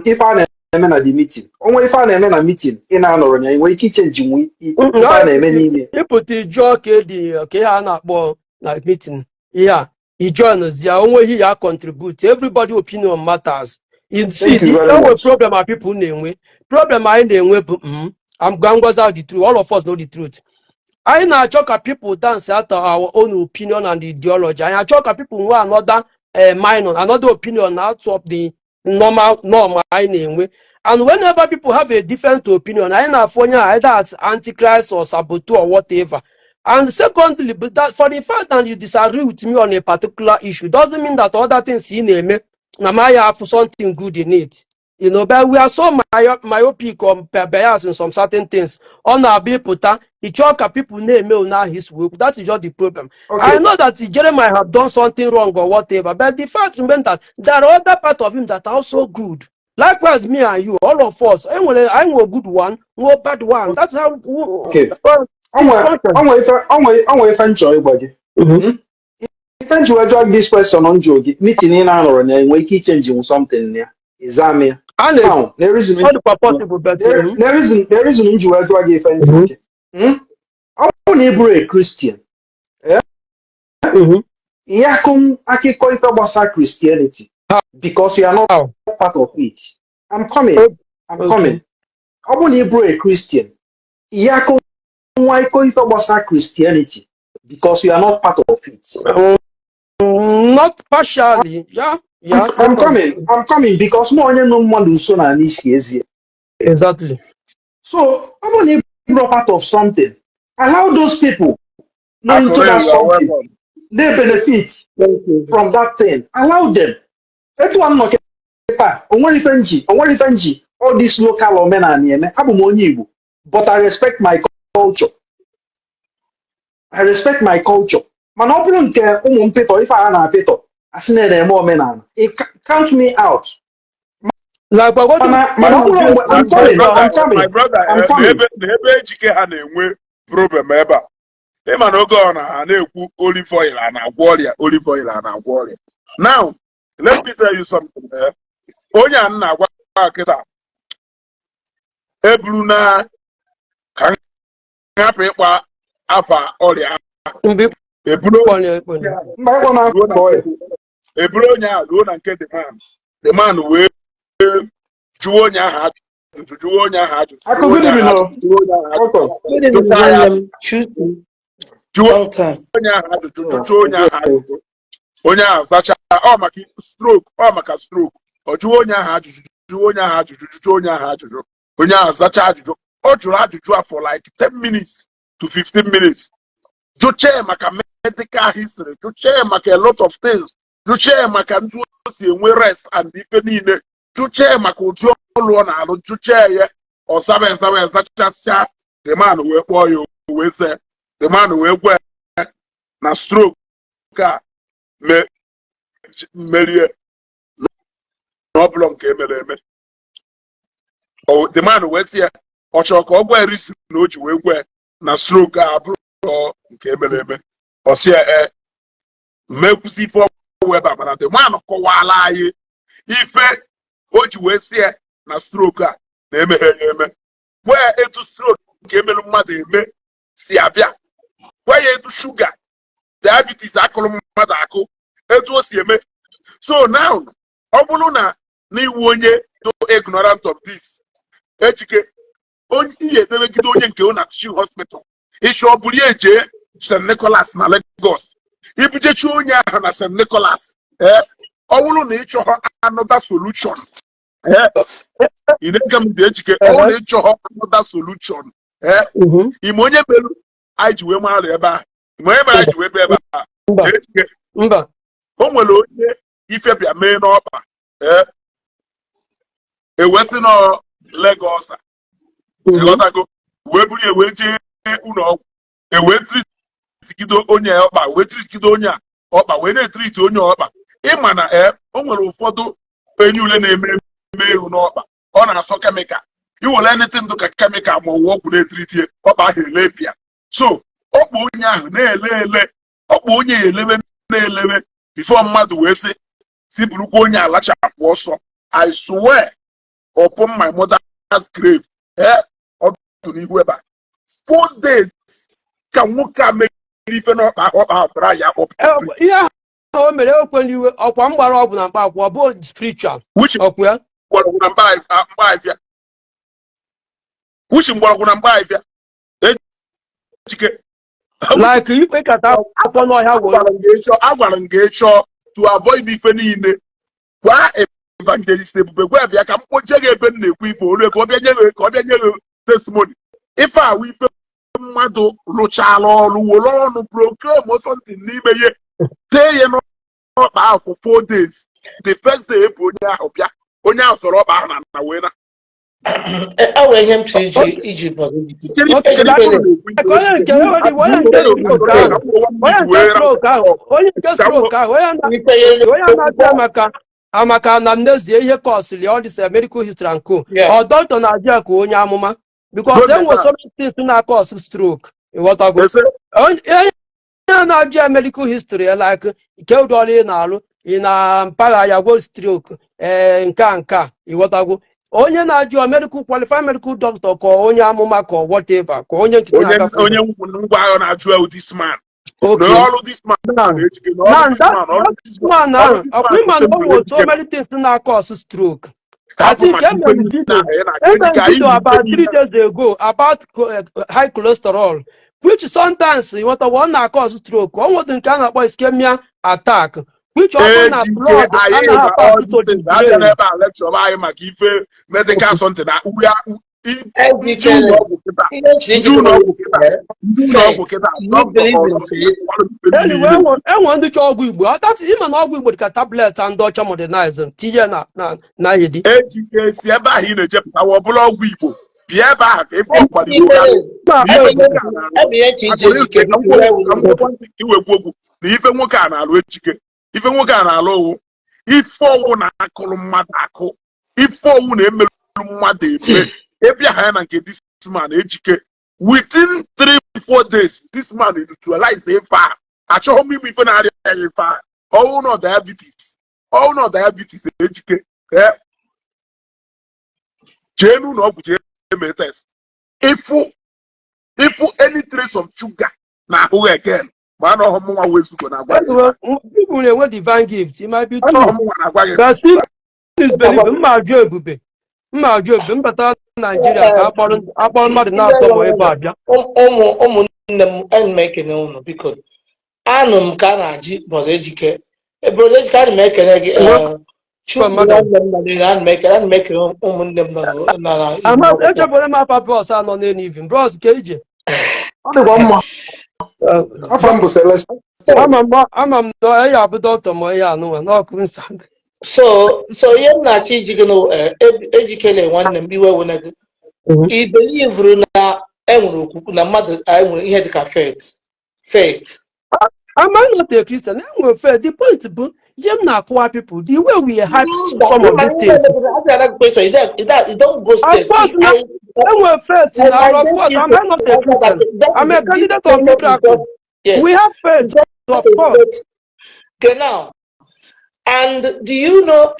ife a na-eme na the meeting. Onwe ife a na-eme na meeting ị na-anọrọ na ya, ị nwere ike ichenjinwu ife a na-eme n'ime. Ịpụta ijụọ ka edi ka ihe a na-akpọ na meeting, ihe a ijoin ya, onweghị ya contribute. Everybody opinion matters. You see, Thank you the very onwe much. problem our people na-enwe, problem anyị na-enwe bụ I'm going out the truth. All of us know the truth. Anyị na-achọ ka people dance out our own opinion and ideology. Anyị achọ ka people nwee another minor, another opinion out of the normal norm anyị na-enwe. And whenever people have a different opinion, anyị na-afụ onye a either as antichrist or saboteur or whatever. And secondly, but that for the fact that you disagree with me on a particular issue doesn't mean that other things ị na-eme na ma ya afụ something good in it. But we are so myopic or biased in some certain things. Ọ na-abịa ịpụta ịchọọ ka people na-eme one ahụ isi wee kwu. That is just the problem. I know that Jeremiah have done something wrong or whatever, but the fact remains that there are other part of him that are also good. Likewise, me and you, all of us, enwere anyị nwere good one, nwee bad one. That's how Okay. Onwe ife m chọrọ ịgwa gị. Ife m ji wee jụọ gị this question m jụrụ gị, meeting ị na-anọrọ na ya, nwere ike ichenji something na ya. Ịza m ya. A na Now, the reason ọ dịkwa possible, but the reason m ji wee jụọ gị ife m jụrụ gị. Ọ bụrụ na ị bụrụ a Christian, ihe akụ akụkọ ife gbasara Christianity because you are not How? part of it. I'm coming. I'm coming. Ọ bụrụ na ị bụrụ a Christian, ihe akụ nwa akụkọ ife gbasara Christianity because you are not part of it. Not partially, yeah. I'm coming. I'm coming because mụ onye nọ mmadụ nso na n'isi ezie. So ọ bụrụ na ị bụrụ part of something, allow those people know into Akure, that you are something. welcome. They benefit Thank you. from that thing. Allow them. Etu a nọ kịta, onwere ife nji all this local omenala eme. Abụ m onye Igbo, but I respect my culture. I respect my culture. Mana ọ bụrụ nke ụmụ mpịtọ, ife a na-apịtọ, asị na na-eme omenala, it count me out. Like, but what Mana ọ bụrụ mgbe I'm My coming, I'm brother, coming, my brother, I'm na coming. ebe na ebe Ejike ha na-enwe problem ebe a, ịma na oge ọ na ha na-ekwu olive oil a na-agwọ ọrịa, olive oil a na-agwọ ọrịa. Now let me tell you something, eh. Onye a m na-agwa kịta eburu na ka m hapụ ịkpa afa ọrịa. Mgbe Eburu ịkpọnye ịkpọnye. Mba, ịkpọ na ruo na afọ ya. Eburu onye ahụ ruo na nke the man. The man wee jụọ onye ahụ ajụjụ, jụọ onye ahụ ajụjụ, Akụ, jụọ good onye ahụ evening. ajụjụ, jụọ onye ahụ ajụjụ. Welcome. Good evening, Jụchaa ya. nwanne m. Chutu. Jụọ Welcome. onye ahụ ajụjụ, jụchaa onye ahụ ajụjụ, onye ahụ zacha. Ọ maka stroke, ọ maka stroke. Ọ jụọ onye ahụ ajụjụ, jụọ onye ahụ ajụjụ, jụchaa onye ahụ ajụjụ, onye ahụ zacha ajụjụ. Ọ jụrụ ajụjụ a for like 10 minutes to 15 minutes, jụchaa maka medical history, jụchaa maka a lot of things, jụchaa maka ntu o si enwe rest and ife niile, jụchaa maka ụdị ọrụ ọ na-alụ, jụchaa ya, ọ zaba ezaba, ezachasịa. The man wee kpọọ ya, wee sị, the man wee gwa ya na stroke a merie na ọ bụla nke emere eme. The man wee sị ya ọ chọrọ ka ọ gwa ya reason na o ji wee gwa ya na stroke a abụrụ nke emere eme. Ọ sị ya ee, mekwụsị ife ọgwụ ebe a. Mana the man kọwala anyị ife o ji wee sị ya na stroke a na-emeghe ya eme, gwa ya etu stroke nke emelu mmadụ eme si abịa, gwa ya etu shuga diabetes akụrụ mmadụ akụ, etu o si eme. So now Ọ bụrụ na n'iwu onye do ignorant of this, Ejike, onye ihe edebegide onye nke na teaching hospital, ịchọ ọ bụrụ ya eje St. Nicholas na Lagos, ibujechi onye ahụ na St. Nicholas, ee, ọ bụrụ na ị chọghọ another solution, ee, ị na-ege m ntị, Ejike? Ọ bụrụ na ị chọghọ another solution, ee, ime onye merụ anyị ji wee mara ebe ahụ, ime onye mere anyị ji wee bịa ebe ahụ? Mba. Ejike. Mba. O nwere onye ife bịa mee n'ọkpa, ee, ewee sị nọ Lagos a. Ịghọtago? Wee buru ya wee jee ụlọ ọgwụ, ewee treatigido onye ọkpa, wee treatigido onye a ọkpa, wee na-etreati onye ọkpa. Ịma na ee, o nwere ụfọdụ enyi ule na-eme eme ehu n'ọkpa, ọ na-asọ chemical. Iwere anything dị ka chemical ma ọwụ ọgwụ na-etreati ọkpa ahụ, elepịa. So ọkpa onye ahụ na-ele ele, ọkpa onye elewe na-elewe before mmadụ wee sị si burukwa onye alachapụ ọsọ. I swear upon my mother's grave, ee, ọ dị n'ihu ebe a, 4 days ka nwoke a mere ife n'ọkpa ahụ, ọkpa ahụ tara ya up. Ihe ahụ o mere ekwela iwe ọkwa m gbara ọgwụ na mkpa akwụkwọ, ọ bụ spiritual. Which ọkwa ya. Mgbọrọgwụ na mkpa ahịfịa, which mgbọrọgwụ na mkpa ahịfịa, Ejike? Like ikpe kata akwụkwọ n'ọhịa were. Agwara m gị ịchọ to avoid ife niile, gwa Evangelist Ebube, gwa bịa ka m kpoje gị ebe m na-ekwu ife olu, ka ọ bịa nye gị, ka ọ bịa nye gị testimony. Ife awụ ife mmadụ rụchala ọrụ, were ọnụ proclaim something n'ime ihe, tee ya n'ọkpa ahụ for 4 days. The first day ebu onye ahụ bịa, onye ahụ sọrọ ọkpa ahụ na wee na E nwere ihe m chọrọ iji brother Ejike. Okay, like onye nke onye nke stroke ahụ, onye nke stroke ahụ, onye nke stroke ahụ, onye Ikwenyere onye na-abịa maka amaka anamnesia, ihe causelị all this medical history and co. Ọ dọkịta na-abịa ka onye amụma, because e nwere so many things na-acause stroke, ịghọtago? Onye na-abịa medical history, like nke ụdị ọrụ ị na-alụ, ị na mpaghara ya gwo stroke, ee, nke a, nke a, ịghọtago? Onye na-ajụ medical, qualified medical doctor, ka onye amụma, ka whatever, ka onye nkịtị onye na-agafe. Onye ngwa agha na-ajụ ewu this man Okay. na ọrụ this man na-ejike na ọrụ this man, ọrụ this man man, ahụ, ọkwa ịma na o nwere so many things na-acause stroke. I think emere video about 3 days ago about high cholesterol, which sometimes ịghọtawa, ọ na-acause stroke. O nwere nke a na-akpọ ischemia attack, which ọ bụrụ na blood anaghị pass to the brain. Ebe a lecture anyị maka ife medical something na uya Ejike, ndị ụlọ ọgwụ kịta, ndị ụlọ ọgwụ kịta. Do you believe in faith? Anyway, enwe ndị chọọ ọgwụ Igbo. That ịma na ọgwụ Igbo dị ka tablet and ọcha modernize tinye na ihe dị. Ejike, si ebe ahụ ị na-ejepụtawa ọbụla ọgwụ Igbo, bịa ebe ahụ ka ife ọkwado Igbo ya. Ebe ihe nche ije Ejike, biko, wee wuru. Iwekwu okwu na ife nwoke a na-alụ, Ejike, ife nwoke a na-alụ owu, ife ọwụ na-akụrụ mmadụ akụ, ife ọwụ na-emerụ mmadụ eme, ebịa ha ya na nke this man, Ejike, within 3-4 days this man neutralize ife a. Achọghị m ime ife na-arịa ya, ife a, ọwụ na diabetes, ọwụ na diabetes, Ejike, ee, jee n'ụlọ ọgwụ, jee mee test, ịfụ any trace of sugar na ahụ again, ma na ọhụ mụnwa wezugo na-agwa gị. Anyway, people na-enwe divine gift. It might be Anọ true. mụnwa na-agwa gị. But seeing is believing. Mma ajụ Ebube. Mma ajụ Ebube. Mbata Naijiria ka akpọrọ mmadụ na-atọ ma ebe abịa. Ụmụnne m, ana m ekene unu. Biko, anụ m ka a na-ajị brother Ejike. Brother Ejike, ana m ekene gị. Chukwu Madam. nwanne m nọ n'elu, ana m ekene ụmụnne m nọ na Ama echebere m afa bros anọ n'elu even bros ka ije. Ọ dịkwa mma. Afọ m bụ Celeste. Ama m na ya abụ dọkịta ma ya anụnwa n'ọkụ nsa. So ihe m na-achọ iji gị na Ejikele nwanne m, iwe wene gị, i believuru na enwere okwukwe na mmadụ enwere ihe dịka faith? Am I not a Christian? Enwere faith. The point bụ ihe m na-akụwa people, the way we hype some of these things. You don't go straight. Of course na enwere faith na, of course. Am I not a Christian? I'm a candidate of miracle. Yes. We have faith, of course. Okay, now, and do you know,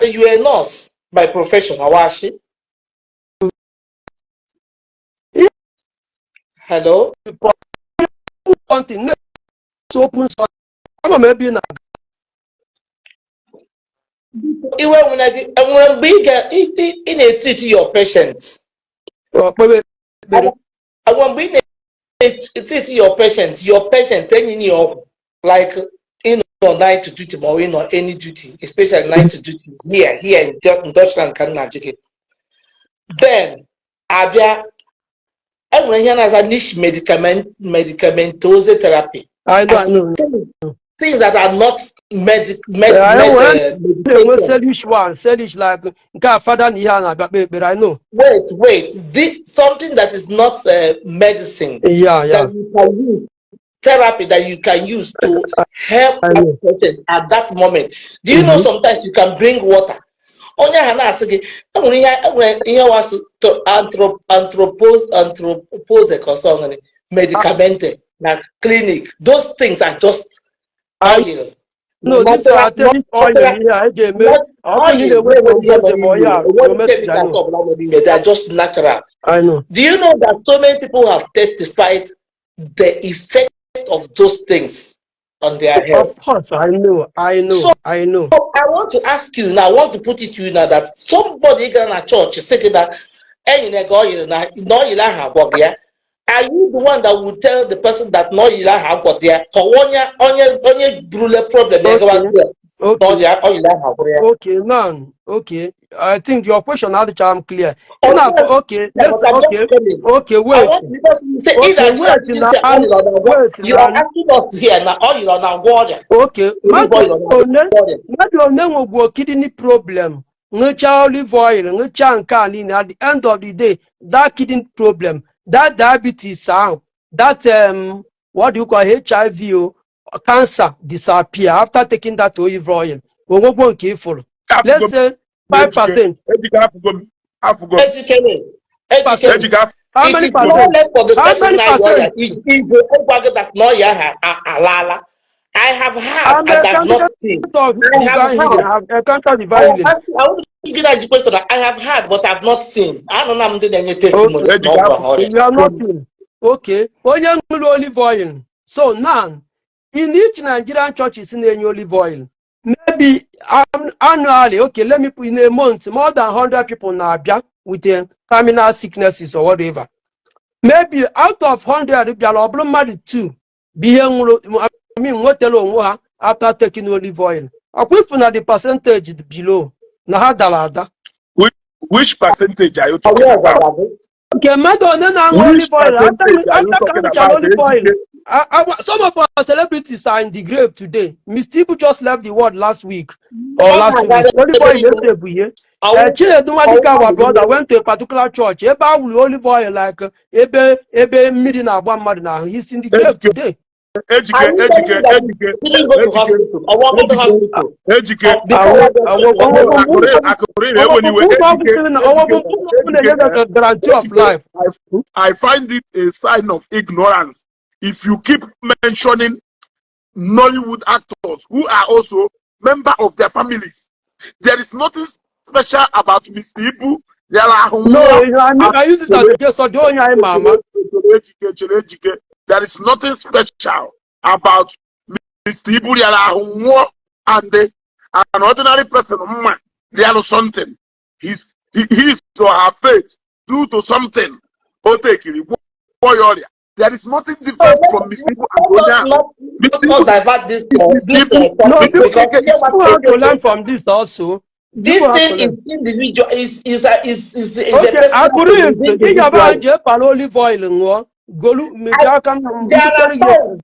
you are a nurse by profession, Awashi? Yeah. Hello? Something next open something. Ama m ebe ị na Iwe nwere gị, enwere mgbe ị ga ị na-etreat your patient? Ọ kpewe ekpere. Enwere mgbe ị na-etreat your patient, enyi ya ọgwụ, like ịnọ night duty ma ọ ịnọ any duty, especially night duty here in Deutschland, ka m na-ajụ gị, then abịa enwere ihe na-aza niche medicament, medicamentose therapy, I know, I know. things that are not medic med, I med, know. Na-enwe medications. Selish one, selish like nke a fada na ihe a na-abịa kpe ekpere, I know. Wait, wait. This, something that is not medicine that you can use, therapy that you can use to help I know. patients at that moment. Do you know sometimes you can bring water? Onye ahụ na-asị gị enwere ihe wasụ anthropose ka ọsọ nwere medicamente na clinic. Those things are just I oil. No, this satanic oil ihe a eji eme Not ọ bụrụ na ị oil. na-enwe thrombosis ma ọya Enweghị I chemical know. ọbụla nọ n'ime. They are just natural. I know. Do you know that so many people have testified the effect of those things on their health? Of course, I know, I know. So I know. I want to ask you now, I want to put it to you now that somebody gara na church sị gị na enyere gị oil na oil ahụ agwọghị ya. Are you the one that will tell the person that na oil ahụ agwọghị ya? Ka ọ onye burule problem ya gawa there na oil ahụ agwọrọ ya? Okay, now, okay, I think your question adịcha m clear. Oh, Ị na-akọ yes. okay, Yeah, let's but I'm okay, just coming. okay, I wait. want, because you say Okay, in wait you say na oil ọ na-agwọ. Wait You are na asking us here na oil ọ na-agwọ ọrịa. Okay, Olive mmadụ oil ọ na-agwọ one ọrịa. mmadụ one nwegbuo kidney problem, ṅụchaa olive oil, ṅụchaa nke a niile, at the end of the day, that kidney problem, that diabetes ahụ, that what do you call, HIV o, cancer disappear after taking that olive oil. Onwegwo nke ịfụrụ, let's say 5%. Ejike, afụgo m, afụgo m. Ejikere, Ejikere. Ejike, afụgo How It many is more percent? less for the How person many na percent? ọrịa igwe ịgwa gị that na ọrịa ahụ alaala. I have heard I'm and a I've not candidate seen. of I have divine healing. heard. I've encountered I divine am healing. asking, I want to give that question. I have heard, but I've not seen. I don't know ndị na-enye testimonies na Ejike, ọgwụ afụgo ahụ ọrịa. You are not seen. Okay. Onye ṅụrụ olive oil. So now, in each Nigerian churches na-enye olive oil, maybe annually, okay, let me put in a month, more than 100 people na-abịa with the terminal sicknesses or whatever. Maybe out of 100 bịara, ọ bụrụ mmadụ 2 bụ ihe nwụrụ, I mean, nwetara onwe ha after taking olive oil. Ọkwa ifu na the percentage dị below na ha dara ada. Which percentage are you talking Ọwọ́ about? ọgwara gị. Nke mmadụ one na-aṅụ Which olive oil after percentage are you after talking ka about? olive oil. Ejike? Some of our celebrities are in the grave today. Mr. Ibu just left the world last week or Ọ last 2 weeks. na-aga Olive oil na-ebu ihe. Ọwụ Chinedu Nwadike, ọwụ our brother, went to a particular church ebe a wụrụ olive oil like ebe mmiri na-agba mmadụ n'ahụ. He's in the grave Ejike, today. Ejike, Are you Ejike, telling me that you Ejike, didn't go to Ejike, hospital? Ọwọ́ go to Ejike, hospital? Ejike. Before Awọ Akụrụ akụrụ eweniwe. ụgwọ ọgwụ Ejike, sịrị na ọwọ bụ Ejike, mkpụrụ na-enye Ejike, gị guarantee of Ejike, life. I find it a sign of ignorance if you keep mentioning Nollywood actors who are also member of their families. There is nothing special about Mr. Ibu. There are No, I mean, I use it as a case of the onye anyị ma ama. Ejike, chere, Ejike. There is nothing special about Mr. Ibu rịara ahụ nwụọ and an ordinary person mma rịarụ something. His or her faith due to something o tekiri gwọọ ya ọrịa. There is nothing So different let, from Mr. Ibu and let onye us ahụ. not Mr. let us Ibu, divert this Mr. this Ibu, No, topic people, because Mr. here what people have to learn from this also. this People have to thing learn. is individual, is a Okay, personal akụrụ thing, is ị ga-aba individual. jee kpara olive oil ṅụọ golu mejie aka na There are mbutere gị. times.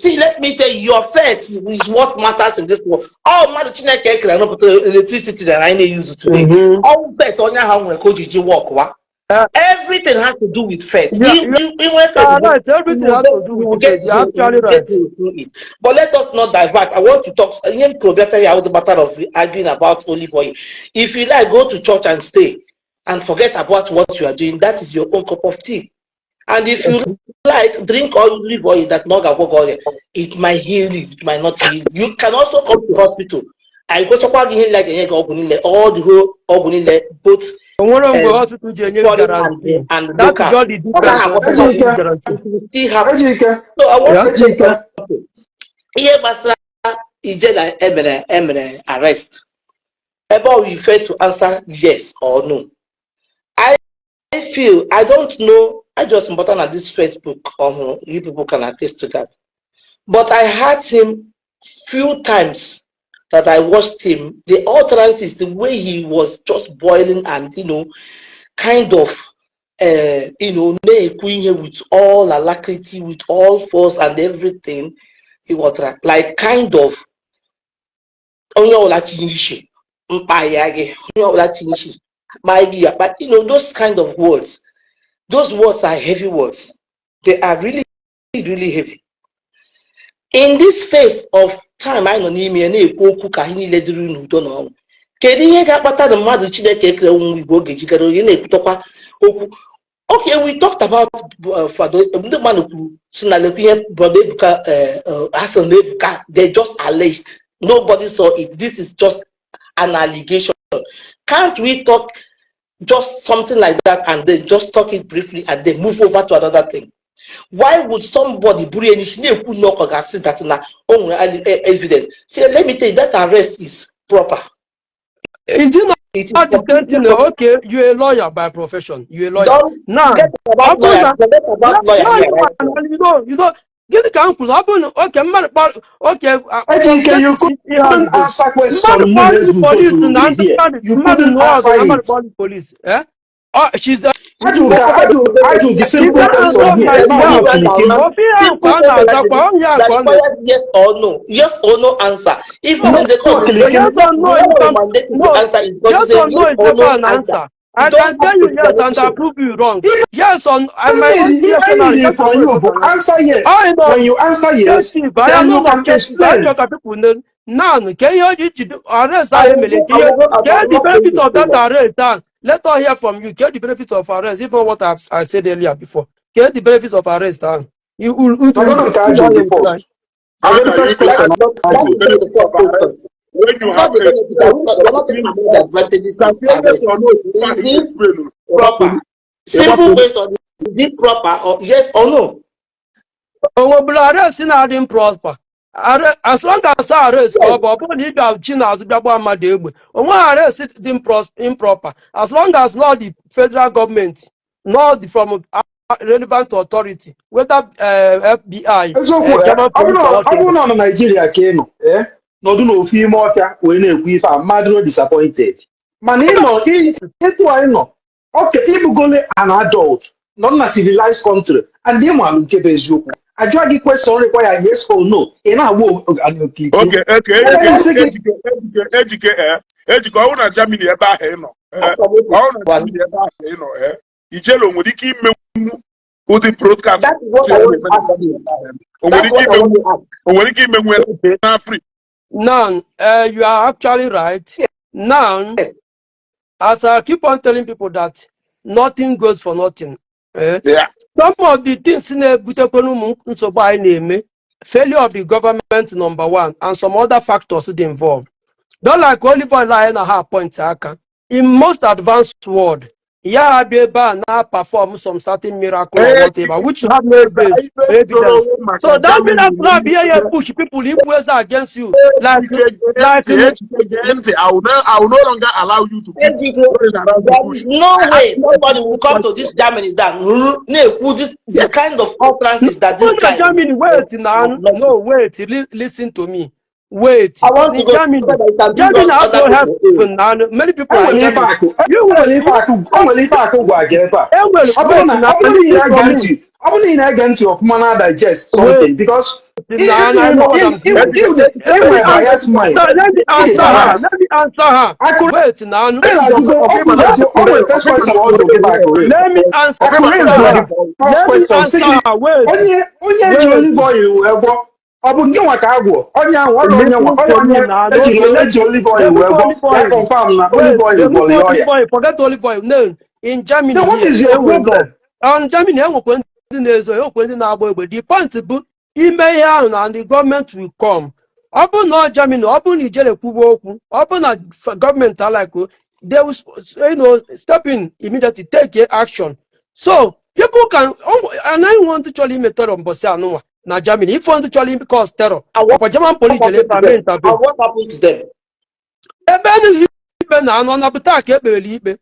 See, let me tell you, your faith is what matters in this world. All mmadụ Chineke ekere arụpụta electricity that anyị na-use today. All faith onye ahụ nwere ka o ji ji work wa. Everything has to do with faith. Yeah, You nwere faith, are you right. Everything will has get, to do you with will get faith. You're through, you actually will get right. through it. But let us not divert. I want to talk. Ihe m kwuru bịata ya the matter of arguing about olive oil. If you like, go to church and stay and forget about what you are doing. That is your own cup of tea. And if you like, drink olive oil that not ga-agwọ gị ọrịa. It might heal you, it might not heal you. You can also come to hospital. I gochakwa gị ihe niile a ga-enye gị, ọgwụ niile, all the whole ọgwụ niile, both O nwere mgbe hospital ji enye gị foreign guarantee. and That is local. just the Ọ gaghị difference. agwọta Hospital gị. give guarantee. It will still happen. Ejike, So I want to say Ejike. something. Ihe gbasara Ijele emere arrest. Ebe ọ you fail to answer yes or no. I feel, I don't know, I just bought on this Facebook ọhụrụ, you people can attest to that. But I heard him few times that I watched him, the utterances, the way he was just boiling and kind of na-ekwu ihe with all alacrity, with all force and everything. He was like kind of onye ọbụla tinyere isi mkpa ya gị, onye ọbụla tinye isi akpa gị akpa, those kind of words. Those words are heavy words. They are really, really heavy. In this phase of time anyị nọ n'ime ya na-ekwu okwu ka anyị niile dịrị n'udo na ọṅụ, kedu ihe ga-akpata na mmadụ Chineke ekere nwa Igbo oge jikere onye na-ekwutọkwa okwu? Okay, we talked about Fado. Ndị mmadụ kwuru si na lekwa ihe Brother Ebuka asị na Ebuka, they just alleged, nobody saw it. This is just an allegation. Can't we talk just something like that and then just talk it briefly and then move over to another thing? Why would somebody buru ya n'isi na-ekwu na ọkọ ga-asị that na o nwere evidence? See, let me tell you, that arrest is proper. Is it not It is the same completely thing? proper. Okay, you're a lawyer by profession. You're a lawyer. Don't Now, forget about ọ bụrụ lawyer. na Forget about lawyer no, here you right now. gịnị ka m kwuru? Ọ bụrụ na oke mmadụ kpọrọ oke Ejike, you ihe a couldn't bụ answer question mmadụ mụ kpọrọ na ndị Ezugo polisi jụrụ na gị ndị here. mmadụ You mmadụ couldn't nụọ ọgụ answer na mmadụ it. kpọrọ ndị polisi, eh? Oh, she's the Ajụ ka ajụ ajụ the she simple can question answer here. my Ebe ahụ behalf. okirikiri. Ofe ihe ahụ Simple ka ọ question na-aza kwa onye ahụ that ka ọ na requires yes or no. Yes or no answer. Even No, in the court, Okirikiri. yes or no, we you don't can mandate you no, to answer it because yes it's a or no yes is or never no an answer. answer. You I don't can have tell you yes and I explanation. prove you wrong. Ihe Yes on I my own I rationale, need yes or from no is you not bụ an answer. answer yes. I know When you answer yes, Chief, I then am you not can objective. I explain. chọrọ ka people know. Now, ka ihe o ji jide arrest I ahụ will emere go, ka I ihe will go, I ka will the not going benefit to of say that that. arrest now. Let us hear from you. Get the benefit of arrest, even what I said earlier before. Get the benefits of arrest now. You will Agora nke ajụ gị first. How Agora can you first be question That is not, ajụ. that is not the first question. When you It's have not the a benefit. We're not talking about the advantages of yes arrest. or no, Is it explain. proper? Simple question. Is it proper or yes or no? Onwebụla arrest na-adị improper. As long as arrest ka ọ bụ, ọ bụrụ na ị bịa chi n'azụ bịa gbaa mmadụ egbe, onweghị arrest dị improper as long as not the federal government, not the from relevant authority, whether FBI, Eziokwu, German ọ bụrụ police or ọ bụrụ whatever. na ọ na Naijiria ka ị nọ, nọdụ n'ofu ime ọfịa wee na-ekwu ife a, mmadụ disappointed. Mana ịnọ etu anyị nọ, oke ịbụgole an adult nọ na civilized country and ịmalụ nke bụ eziokwu. Ajụọ gị question require yes or no, ị na-agba anyị okirikiri. Okay, Ebe Ejike, nsị gị Ejike, Ejike, Ejike, Ejike, ọ bụrụ na Germany ebe ahụ ị nọ, ọ bụrụ na Germany ebe ahụ ị nọ, Ijele o nwere ike imenwu ụdị broadcast? That is what I want to ask you. O nwere That's ike what I imenwu want to ask. O nwere ike imenwu Okay. n'Africa? Now, you are actually right. Now, Yes. as I keep on telling people that nothing goes for nothing. Eh? Some of the things na-ebutekwana ụmụ nsogbu anyị na-eme, failure of the government number one, and some other factors dị involved. Don't like olive oil anyị na ha point aka. In most advanced world, ya abịa ebe a na perform some certain miracle or whatever, which you have no base evidence. So that miracle abịa ya push people igbu eze against you. Like Ejike, gee ntị. I will no longer allow you to keep Ejike, going around the there bush. is no way somebody will come to this Germany that na-ekwu this the kind of utterances that this No, guy Germany, wait now. has not. No, wait. Listen to me. Wait. I want to In go Germany, so that you can bring Germany us have other no help people in. now. Many people are in enwere ife Germany. akụ You enwere will. ife akụ o nwere ife akụ gwa gị ebe a. Enwere, Ọ bụrụ wait na now. ọ bụrụ na ị Listen na-ege to me. ntị, ọ bụrụ na ị na-ege ntị ọfụma na digest Wait something because now. I know what I'm doing. ị Let me nwere answer. bias mind. No, let me Ị dị answer her. bias. Let me answer her. Akụrụ Wait now. na-ajụgo ọ kụzi o nwere first question ọ jụrụ gị bụ Akụre. Let me answer Akụre jụrụ her. gị first Let me question sị answer gị her. Wait. onye ji Wait. olive oil wee gwọ, ọ bụ nke nwa ka a gwọ onye ahụ, ọ dị onye nwa Listen onye to me onye now. ejiri Okay. eji olive oil Remove wee gwọ olive ya oil. confirm na Wait. olive oil Remove gwọrọ ya olive ọya. oil. Forget olive oil. No. In Germany Then what here, is your enwere problem? on Germany enwekwa ndị na-ezo, enwekwa ndị na-agba egbe. The point bụ ime ihe ahụ na the government will come. Ọ bụrụ na ọ Germany, ọ bụrụ na ijele kwuwe okwu, ọ bụrụ na gọọmenti alike, they will step in immediately, take action. So people can anaghị nwe ndị chọrọ ime terror mbọsị anụnwa na Germany, ife ndị chọrọ ime cause terror. And what Ọkwa German police jere happened ebe to a mee them? intervene. And what happened to them? Ebe Ikpe na anọ na bụ taa ka ekpere ikpe.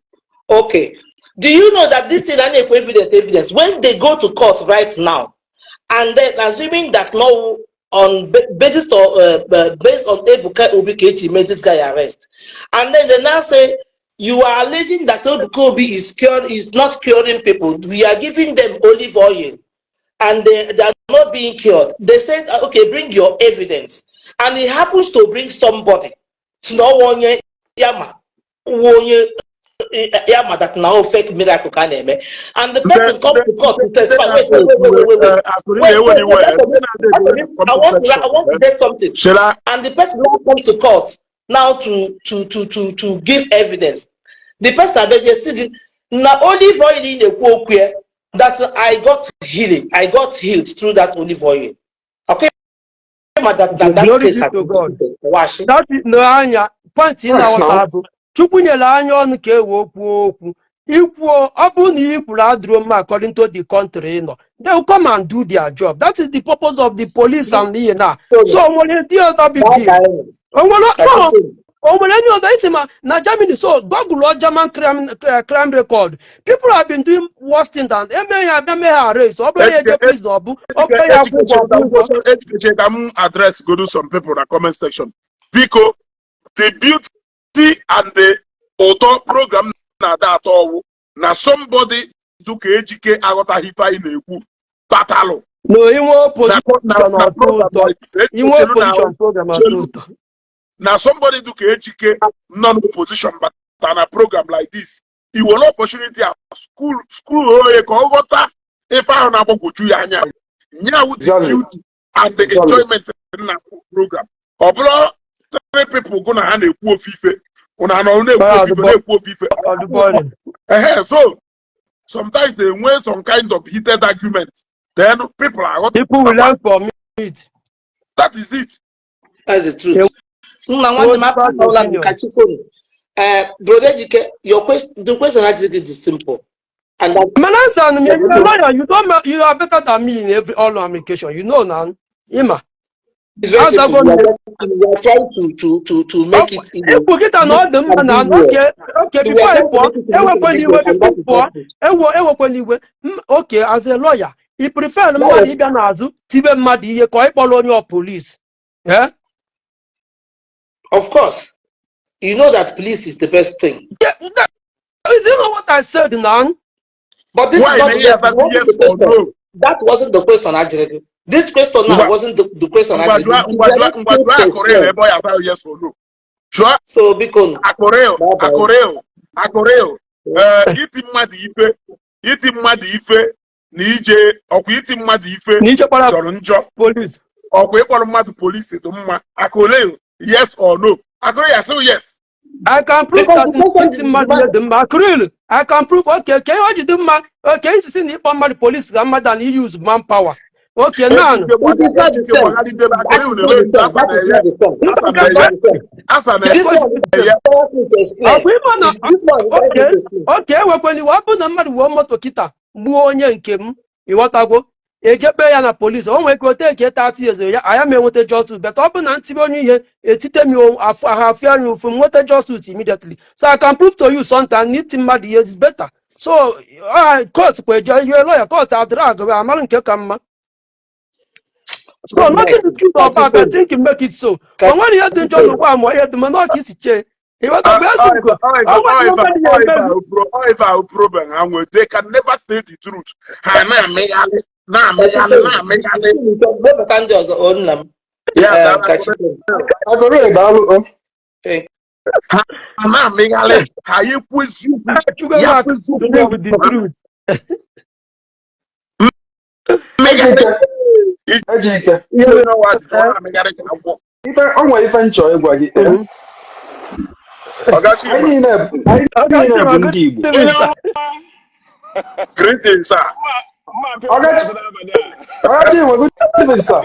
Okay. Do you know that this thing, I evidence, evidence, when they go to court right now, and then assuming that no on basis of based on Ebuka Obi Kechi made this guy arrest, and then they now say you are alleging that Ebuka Obi is cured is not curing people. We are giving them olive oil, and they are not being cured. They said, "Okay, bring your evidence," and he happens to bring somebody. No one yama, onye yama that now fake miracle can eme, and the person come to court to testify. Wait, wait, wait, wait, wait, wait. Wait, wait, wait, I want to get something. And the person now comes to court now to give evidence. The person abịazie sị gị na olive oil ị na-ekwu okwu ya, that I got healing, I got healed through that olive oil. Okay, ma that Glory case be has to been God. defeated. Washi. That is no anya point ị Yes, na-aghọta now. bụ Chukwu nyere anya ọnụ ka e wee kwuo okwu. Ikwuo, ọ bụrụ na ị kwuru adịrọ mma according to the country ị nọ, they will come and do their job. That is the purpose of the police and ihe na so o nwere ndị ọzọ big deal o nwere no, o nwere any other isi ma na Germany. So google German crime record. People have been doing worse thing than eme ya abịa mee ha arrest. Ọ bụrụ ya eje prison, ọ bụrụ ya akwụ ụgwọ, ọkwụ ụgwọ. Ejikeche, ka m address go to some people na comment section. Biko, the beauty and the ụtọ program na-ada atọ ọwụ na somebody dụka Ejike aghọtaghị ife anyị na-ekwu batalụ No, inwe na opposition na na ọtọ program ụtọ like this. inwe Echelu na opposition program atọ chelu ụtọ. Na somebody dụka Ejike nọ n'opposition bata na program like this, i were opportunity a school onye ka ọ ghọta ife ahụ na-agbagwoju ya anya nyawu the beauty and the enjoyment na program. Ọ bụrụ three people gụ na ha na-ekwu ofe ife, ụna anọ na-ekwu ofe ife, na-ekwu ofe ife. Ọdụbọrị. Ehe, so sometimes enwee some kind of heated argument, then people aghọta. People will learn from it. That is it. That's the truth. Nna nwanne m, apụtala m kachi phone. Brother Ejike, your question, the question actually is simple. And that, Mana answer me, you are lawyer, you don't you are better than me in every all application. You know now. Ima. It's very Answer simple. go. We are trying to make it, Ekwu kịta na ọ dị mma na okay, we before are ị trying to pụọ, make it ewekwela iwe and before that is pụọ, not it. ewekwela iwe. Okay, as a lawyer, ị prefer mmadụ ịbịa n'azụ tibe mmadụ ihe ka ọ ịkpọrọ onye ọ police? Eh? Of course, you know that police is the best thing. Is it not what I said now? But this Why is not na the, ihe that asasị wasn't yes the or question. no? That wasn't the question actually. This question now Ngwa wasn't the question ngwa actually. jụọ, ngwa jụọ, ngwa jụọ Akụrịl ebe ọ ya asa yes or no. Jụọ So biko Akụrịl. Bye bye. Akụrịl, Akụrịl, ee, iti mmadụ ife, iti mmadụ ife na ije ọkwa iti mmadụ ife Na ichekwara jọrọ njọ police. Ọkwa ịkpọrọ mmadụ polisi dị mma? Akụrịl, yes or no? Akụrịl ya sị yes. I can prove Because that the question iti mmadụ ihe dị mma. Akụrịl, I can prove. Okay, ka ihe o ji dị mma. Okay, isisi na ịkpọ mmadụ police ka mmadụ na use manpower. Okay, now. Ejike It is not the Ejike same. gbagharịdebe. That Akụrịl is not na-eme the same. asa That is na-eye not the same. asa That is na-eye not the same. asa This one is na-eye. requires to explain. Ọkwa ịma na This one requires okay to explain. Okay, ewekwela iwe. Ọ bụrụ na mmadụ wuo moto kịta gbuo onye nke m, ịghọtago, ejekpe ya na polisi, o nwere ike o take 30 years ya anya ma enweta justice, but ọ bụrụ na ntibe onye ihe etite m afọ ahụ afọ anya ụfụ m nweta justice immediately. So I can prove to you sometimes n'iti mmadụ ihe is better. So court kwa eje ihe lawyer court adịrị agụ amara nke ka mma. So Good nothing night. is good or bad, I think you make it so. O nwere ihe dị njọ n'ụwa ma ihe dị mma na ọ ka isi chee, ịghọtago, Ezeugo? O nwere ihe mmadụ ya eme. Ife ahụ problem ha nwere, they can never say the truth. Ha na-amịghalị, na-amịghalị, na-amịghalị. Webata ndị ọzọ, o nna m. Ya Eh, dara. Kachi. Agụrụ, daalụ o. Thank Ha na-amịghalị, ha ekwu eziokwu Chukwu ya Mark kwu eziokwu. to live with the truth. Mmịghalị. Ejike, Ejike. Ije n'ọwa ajụjụ, ọ na-amịgharị ka agwọ. Ife o nwere, ife nchọ ịgwa gị, eh? Ọgachi. Anyị niile bụ ndị Igbo. Greetings, sir. Ọgachi, Ọgachi nwe, good evening, sir.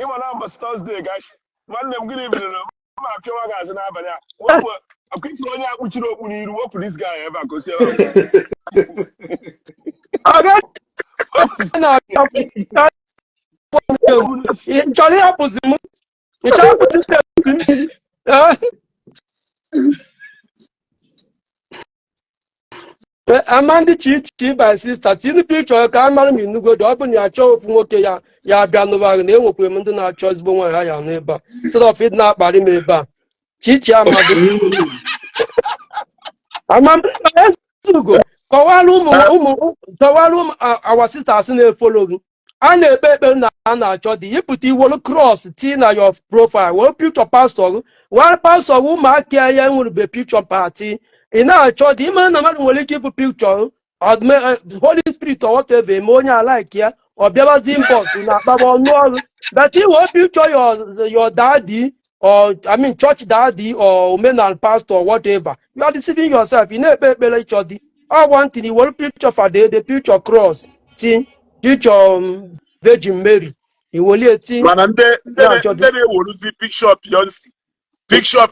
Ịma na mbọsị Thursday gachi, nwanne m, gịnị bidoro mma apịawa gị azụ n'abalị a? Wepụ akwa ifuru onye akpuchiri okpu n'iru. Wepụ this guy ebe a ka o si ebe a. Ọga na-abịa, ị chọrọ ịhapụzi m? Ị chọrọ ịhapụzi m? Eh? Amandi Chichi, my sister, tinye picture ka a mara ma inugodo. Ọ bụ na ya chọọ ofu nwoke ya ya bịa n'ụwa gị na enwekwara m ndị na-achọ ezigbo nwaanyị ha ya nụ ebe a, instead of ịdị na-akparị m ebe a. Chichi Amadi Amandi Ezugo, kọwara ụmụ ụmụ, kọwara ụmụ our sisters na-efollow gị. A na-ekpe ekpere na a na-achọ di, ịpụta iwolu cross tii na your profile, were picture pastor gị, were pastor gị, ụmụaka ya enwerube picture party. Ị na-achọ di, ịmara na mmadụ nwere ike ịbụ picture Holy Spirit or whatever, eme onye alike ya, ọ bịabazi inbox na akpaba ọnụ ọrụ. But iwe picture your daddy or, I mean, church daddy or omenal pastor or whatever, you are deceiving yourself. Ị na-ekpe ekpere ịchọ di, ọ one thing, iwere picture fada ede, picture cross ti, picture Virgin Mary iwelie ti. Mana ndị na-achọ di. Ndị na-eweruzi picture Beyonce, picture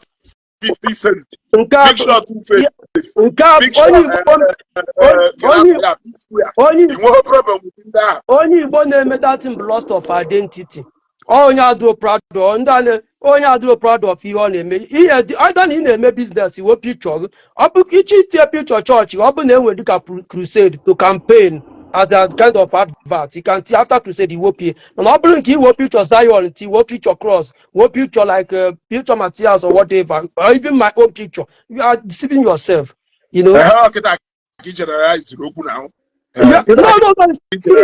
50 Cent, Nke a picture Two Face, nke a picture onye Igbo onye onye ị nweghị problem with ndị ahụ? Onye Igbo na-eme datin bụ lost of identity. Onye adịro proud of ndị a onye adịro proud of ihe ọ na-eme. Ihe dị either na ị na-eme business, iwe picture gị, ọ bụ iche itinye picture chọọchị, ọ bụ na enwere dịka crusade to campaign as a kind of advert, you can see after crusade iwepie. Mana ọ bụrụ nke iwe picture Zion, ti iwe picture cross, iwe picture like picture Matthias or whatever, or even my own picture, you are deceiving yourself. Ehe, ọkịta ka ị generalize okwu na ahụ. Yeah, no, it's true.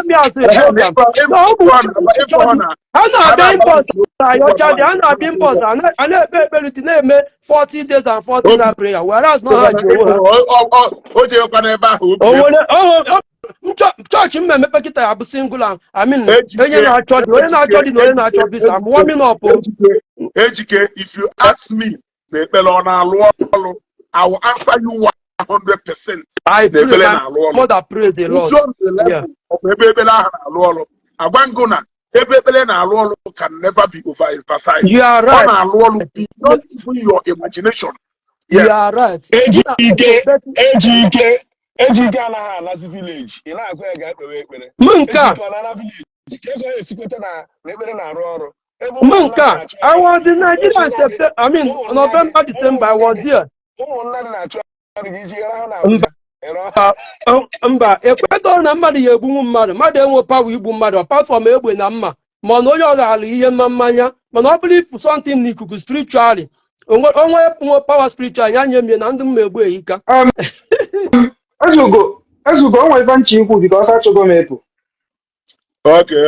Me as a program. No, ụmụ nwoke ha na-abịa inbox ayọcha dị, ha na-abịa inbox a na-ekpe ekpere dị na-eme 40 days and 40 night prayer, whereas na ha ji onwe ha. O jekwa n'ebe ahụ O obi nwere chọọchị m emepe kịta ya bụ singular, I mean, Ejike, onye na-achọ dị, onye na-achọ dị na onye na-achọ visa. I'm warming up o. Ejike, Ejike, if you ask me na ekpere ọ na-alụ ọlụ, I will answer you 100%. I Na pray, ekpere my na-alụ ọlụ. mother prays a lot. Njụọ m the level of ebe ekpere ahụ na-alụ ọlụ, agwa ngụ na ebe ekpere na-alụ ọlụ can never be overemphasized. You are Ọ right. na-alụ ọlụ beyond even your imagination. You Yes. are right. Ejike, Ejike, Ejike anaghị alazi village. Ị na-agwa ya ga ekpewe ekpere. M nke a Ejike ọ na-ala village ka ego ya esikweta na ekpere na-arụ ọrụ ebe M ụmụnna nke a na-achụ I was in Nigeria in September, I mean, November, December, I was there. Ụmụnna dị na-achụ ọrụ gị iji ghara ha na Mba. Abuja Mba, ekwetọrọ na mmadụ ya egbunwu mmadụ. Mmadụ enwe power igbu mmadụ apart from egbe na mma, ma na onye ọ ga-alụ ihe mma mmanya. Mana ọ bụrụ ifu something n'ikuku spiritually, onwe onwe nwe power spiritual ya nye mie na ndị mma egbu ehika. Ezugo, Ezugo, o nwere ife nche ikwu because achọgo m ịpụ. Okay.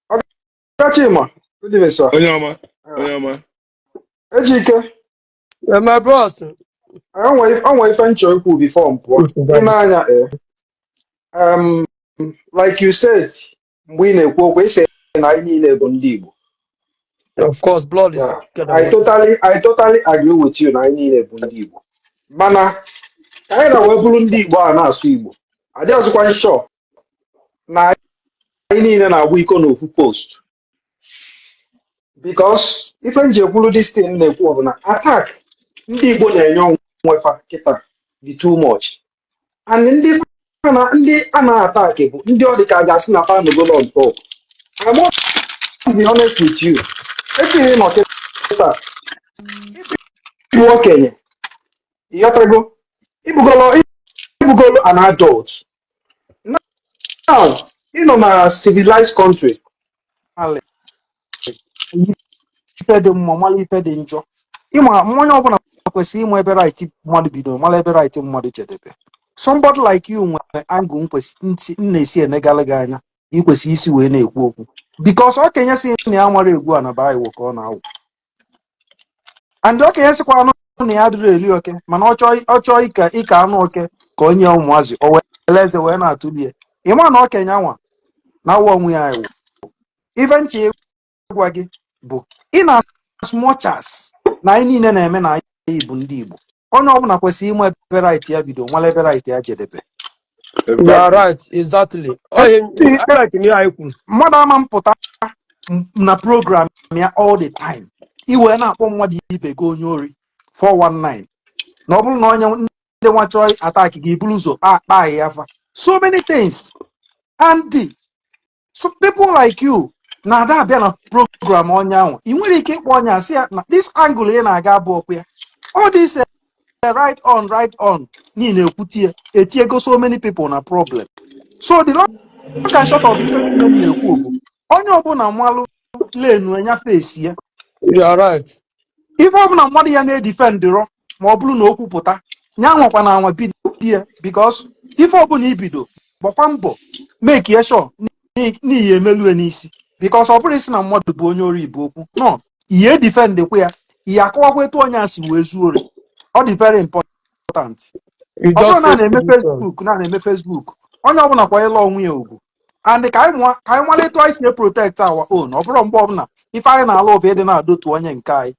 Ọga Chima, good evening, sir. Onye ọma, onye ọma. Ejike, My bros. O nwere ife nche ikwu before m pụọ. Ị na-anya, like you said, mgbe ị na-ekwu okwu, ị sị na anyị niile bụ ndị Igbo. Of course, blood is thicker than I water. totally agree with you na anyị niile bụ ndị Igbo. Mana ka anyị na wee bụrụ ndị Igbo a na-asụ Igbo, adịghịzikwa sure na anyị niile na-agba iko n'ofu post. Because ife m ji ekwuru this thing na-ekwu bụ na attack ndị Igbo na-enye onwe fa kịta dị too much. And ndị na ndị a na-attack bụ ndị ọ dị ka a ga-asị na fa nọgolo on top. I must be honest with you. Etu ị nọ kịta, ịbụ okenye, ịghọtago, ibugolo an adult. Now, ị nọ na civilized country. Ife dị mma mara ife dị njọ, ịma onye ọbụla kwesịrị ịma ebe right mmadụ bido, mara ebe right mmadụ jedebe. Somebody like you nwere angle m kwesị ntị m na-esi enegalị gị anya, ị kwesịrị isi wee na-ekwu okwu, because okenye si na ya mara egwu a na ba iwu ka ọ na-awụ, and okenye sịkwa anụ na ya adịrị eri oke, mana ọ chọọ ịka anụ oke ka o nye ụmụazị, o were eze wee na-atụli ya. Ịma na okenye anwa na-awụ onwe ya iwu. Ife nche ịgwa gị bụ, in as much as na anyị niile na-eme na anyị bụ ndị Igbo, onye ọbụla kwesịrị ịma ebe right ya bido, nwere ebe right ya jedebe. You are right, exactly. Onye I like ihe anyị kwuru. Mmadụ ama mpụta na program ya all the time iwee na-akpọ mmadụ ibe gị onye ori 419, na ọ bụrụ na onye ndị nwa chọọ attack gị, buru ụzọ kpaa ya afa, so many things. And so people like you Na-ada abịa na program onye ahụ, ị nwere ike ịkpọ onye a sị ya na this angle ị na-aga abụ okwu ya. All this right on, right on niile ekwutie etiego so many people na problem. So the long and short of ife niile m na-ekwu bụ, onye ọbụla mmalụ lenu enya face ya. You are right. Ife ọbụla mmadụ ya na-edefendịrọ, ma ọ bụrụ na okwu pụta ya, nwakwa na anwa bido ya, because ife ọbụla ibido, gbakwa mbọ make ya sure n'ihi emelue n'isi, because ọ bụrụ isi na mmadụ bụ onye ori bụ okwu no ihe edefendịkwa ya, ihe akọwakwa etu onye a si wee zuo ori. Ọ dị very important. You Ọ bụrụ just na a said na-eme it. Facebook, na na-eme Facebook, onye ọbụla kwanyela onwe ya ugwu, and ka anyị mara etu anyị si protect our own. Ọ bụrụ mgbe ọbụla ife anyị na-alụ bụ ịdị na-adotu onye nke anyị,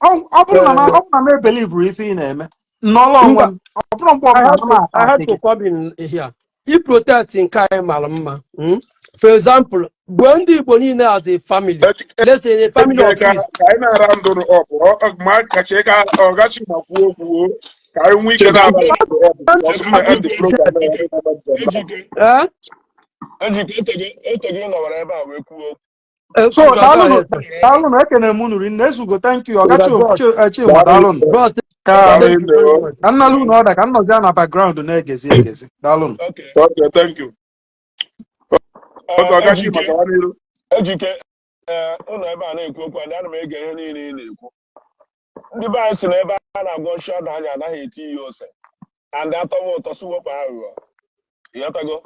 ọ bụrụ na m ebelivuru ife ị na-eme nnọọla onwe Mba, m, ọ bụrụ mgbe I ọbụla have m to I na-ata have gị. To come in here. I protect nke anyị mara mma. For example, gbuo ndị Igbo niile as a family. Let's say in a family of ka six. Ka anyị na-ara ndụ up ma kacha ka ọgachi ma kwuo okwu o, ka anyị nwee ike na-ara ndụ up because m na-end the program na Ejike. Eh? Ejike, otego ị nọwara ebe a wee kwuo okwu. So Go daalụnụ. Ahead, sir. Daalụnụ, ekene m unu rinne. Ezugo, thank you. Ọgachi. Boss. Chima, daalụnụ. Bros, Ka thank you very much. ka nnalụ unu ọda, ka nnọzi na background na-egezi egezi. Daalụnụ. Okay. Okay, thank you. Okay, ọgachi Ejike. maka ya n'iru. Ejike, ee, ụnọ ebe a na-ekwu okwu adị, ana m ege ihe niile ị na-ekwu. Ndị be anyị si na ebe a na-agwọ nshi ọdụ anya anaghị eti ya ose, and atọwa ụtọ si wepụ aghụghọ. Ịghọtago?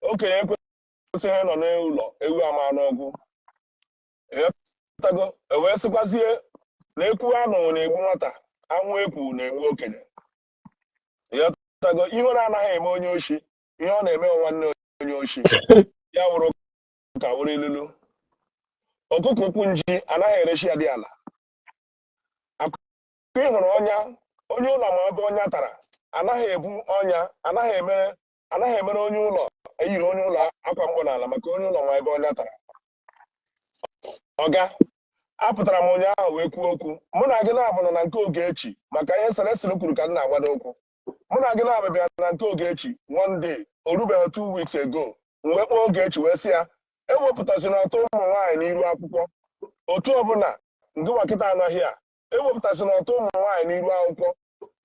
Okenye ekwesịghị ịnọ n'ụlọ ewu ama n'ọgwụ. Ịghọtago? E wee sịkwazie na ekwu anụ na-egbu nwata, anwụ ekwu na-egbu okenye. Ịghọtago? Ihe na-anaghị eme onye oshi, ihe ọ na-eme nwanne onye oshi ya wụrụ ka wụrụ ilulu. Ọkụkọ ụkwụ nji anaghị erechi ya dị ala. Akụ ị hụrụ ọnya onye ụlọ ma ebe ọnya tara anaghị ebu ọnya, anaghị emere onye ụlọ eyiri onye ụlọ akwa mkpọ n'ala, maka onye ụlọ ma ebe ọnya tara. Ọga, apụtara m ụnyaahụ wee kwuo okwu. Mụ na gị na-abụ nọ na nke Ogechi, maka ihe Celestine kwuru ka m na-agbado ụkwụ. Mụ na gị na-abụ bịara na nke Ogechi one day, o rubeghị 2 weeks ago, m wee kpọọ Ogechi wee sị ya ewepụtasịna ọtọ ụmụ nwaanyị n'iru akwụkwọ. Otu ọbụla ngịwa kịta anọghị a, ewepụtasịna ọtọ ụmụ nwaanyị n'iru akwụkwọ.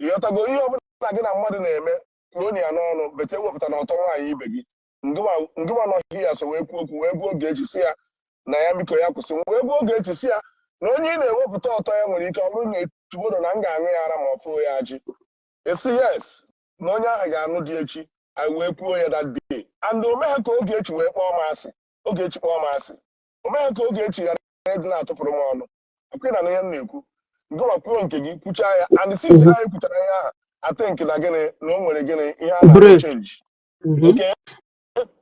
Ịghọtago? Ihe ọbụla gị na mmadụ na-eme, kwuo na ya n'ọnụ, bete ewepụta na ọtọ nwaanyị ibe gị. Ngịwa nọghị ya so wee kwuo okwu, wee gwuo Ogechi sị ya na ya biko ya kwụsị. Wee gwuo Ogechi sị ya na onye ị na-ewepụta ọtọ ya nwere ike ọ bụrụ na tomorrow na m ga-aṅụ ya ara ma ọ fụọ ya ajị. Esi yes, na onye ahụ ga-anụ dị echi. Anyị wee kwuo ya that day, and o meghe ka Ogechi wee kpọọ m asị. Ogechi kpọọ m asị, o meghe ka Ogechi ghara ịdị na-atụpụrụ m ọnụ. Akwị na ihe m na-ekwu, ngịwa kwuo nke gị, kwuchaa ya, and since anyị kwuchara ihe ahụ, I think na gịnị na o nwere gịnị ihe a na-akpọ Break. change. Okay,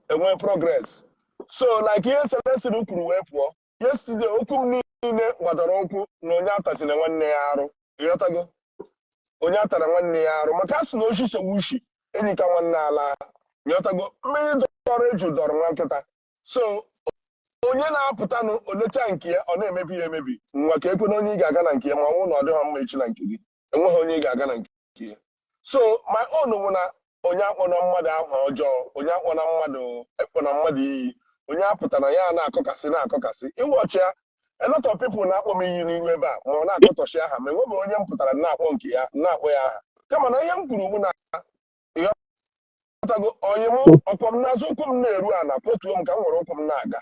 enwee progress. So like ihe Celestine kwuru wee pụọ yesterday, okwu m niile gbadoro ụkwụ na onye atasịna nwanne ya arụ. Ịghọtago? Onye atara nwanne ya arụ, maka a sị na oshi sewu ushi enyi ka nwanne ala. Ịghọtago? Mmiri dọrọ eju dọrọ nwa nkịta. So onye na-apụtanụ olecha nke ya, ọ na-emebi ya emebi nwa ka ekwe na onye ị ga-aga na nke ya, ma ọ bụrụ na ọ dịghị mma echi na nke gị, enweghị onye ị ga-aga na nke ya. So my own bụ na onye akpọna mmadụ ahụ ọjọọ, onye akpọna mmadụ, ekpọna mmadụ iyi. Onye apụtara ya na-akọkasị na-akọkasị ịwọchi ya, a lot of people na-akpọ m iyi n'iru ebe a, ma ọ na-akọtọchi aha ma enweghị onye m pụtara na-akpọ nke ya, na-akpọ ya aha. Kama na ihe m kwuru bụ na, ịghọtago, onye m ọkwọ m n'azụ, ụkwụ m na-eru ala, kwotuo m ka m were ụkwụ m na-aga.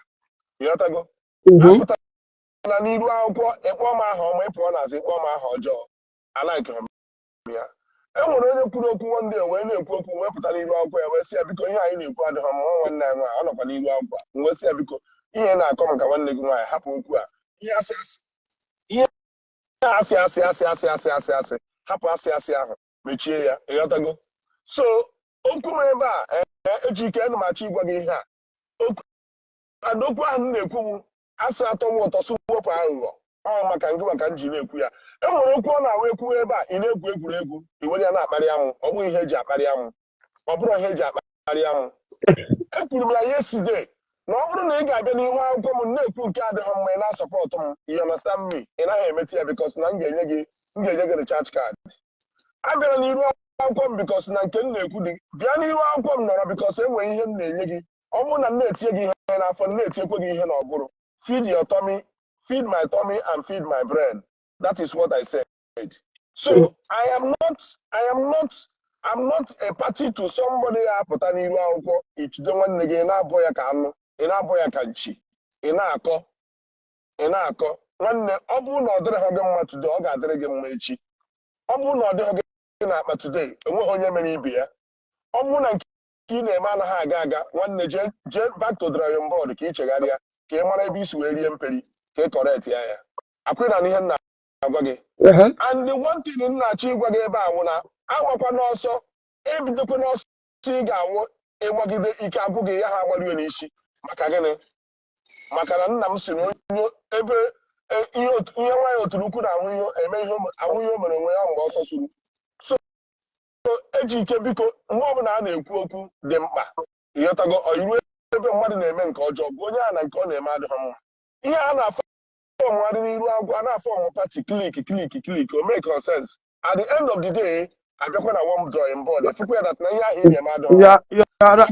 Ịghọtago? Apụtara n'iru akwụkwọ ịkpọ m aha ọma, ịpụọ n'azụ ịkpọ m aha ọjọọ, alaike m ya. E nwere onye kwuru okwu one day, wee na-ekwu okwu, wee pụta n'iru akwụkwọ ya wee sị ya biko, ihe anyị na-ekwu adịghị mma. Nwanne anyị nwaanyị ọ nọkwa n'iru akwụkwọ a, m wee sị ya biko, ihe na-akọ maka nwanne gị nwaanyị, hapụ okwu a. Ihe asị asị, ihe asị asị asị asị asị asị asị, hapụ asị asị ahụ, mechie ya. Ịghọtago? So okwu m ebe a, ee, Ejike, ana m achọ ịgwa gị ihe a. Okwu and okwu ahụ m na-ekwu bụ asị atọwa ụtọ sị wepụ aghụghọ. Ọ maka ngị maka m ji na-ekwu ya. E nwere okwu ọ na-awa ekwu ebe a, ị na-egwu egwuregwu, i were ya na-akparị amụ. Ọ bụghị ihe eji akparị amụ, ọ bụrụ ihe eji akparị amụ. Ekwuru m ya yesterday na ọ bụrụ na ị ga-abịa n'ihu akwụkwọ m na-ekwu nke adịghị mma, ị na-asupport m, you understand me, ị naghị emetụ ya, because na m ga-enye gị recharge card. Abịara n'iru akwụkwọ m because na nke m na-ekwu dị, bịa n'iru akwụkwọ m nọrọ, because enwere ihe m na-enye gị. Ọ bụrụ na m na-etinye gị ihe n'afọ, m na-etinyekwe gị ihe n'ọgụrụ. Feed your tummy, feed my tummy and feed my brain. That is what I said. So I am not I'm not a party to somebody apụta n'iru akwụkwọ ichide nwanne gị, ị na-abọ ya ka anụ, ị na-abọ ya ka nchi, ị na-akọ, ị na-akọ. Nwanne, ọ bụrụ na ọ dịrịghị gị mma today, ọ ga-adịrị gị mma echi. Ọ bụrụ na ọ dịghị gị n'akpa today, enweghị onye mere ibe ya. Ọ bụrụ na nke ị na-eme anaghị aga aga, nwanne, jee, jee back to drawing board ka ị chegharịa, ka ị mara ebe isi wee rie mperi, ka ị correct ya. Ya akwụghị na ihe m na-agwa gị. And the one thing m na-achọ ịgwa gị ebe a wụ na agbakwa n'ọsọ, ebidokwa n'ọsọ. Ị ga-awụ ịgbagide ike agwụ gị, ya ha agbaruo n'isi. Maka gịnị? Maka na nna m si na onye ebe ihe nwaanyị oturu ukwu na-ahụ ihe eme ihe ahụ ihe o mere onwe ya mgbe ọsọ suru. So Ejike, biko, mgbe ọbụla a na-ekwu okwu dị mkpa, ịghọtago, ọ iruo ebe mmadụ na-eme nke ọjọọ, bụ onye a na nke ọ na-eme adịghị mma. Ihe a na-afọ ọmụgharị n'iru akwụkwọ, a na-afọ ọmụ party, clique, clique, clique, o make sense. At the end of the day, abịakwa na one drawing board, efukwa ya that na ihe ahụ ị na-eme adịghị mma. Ya,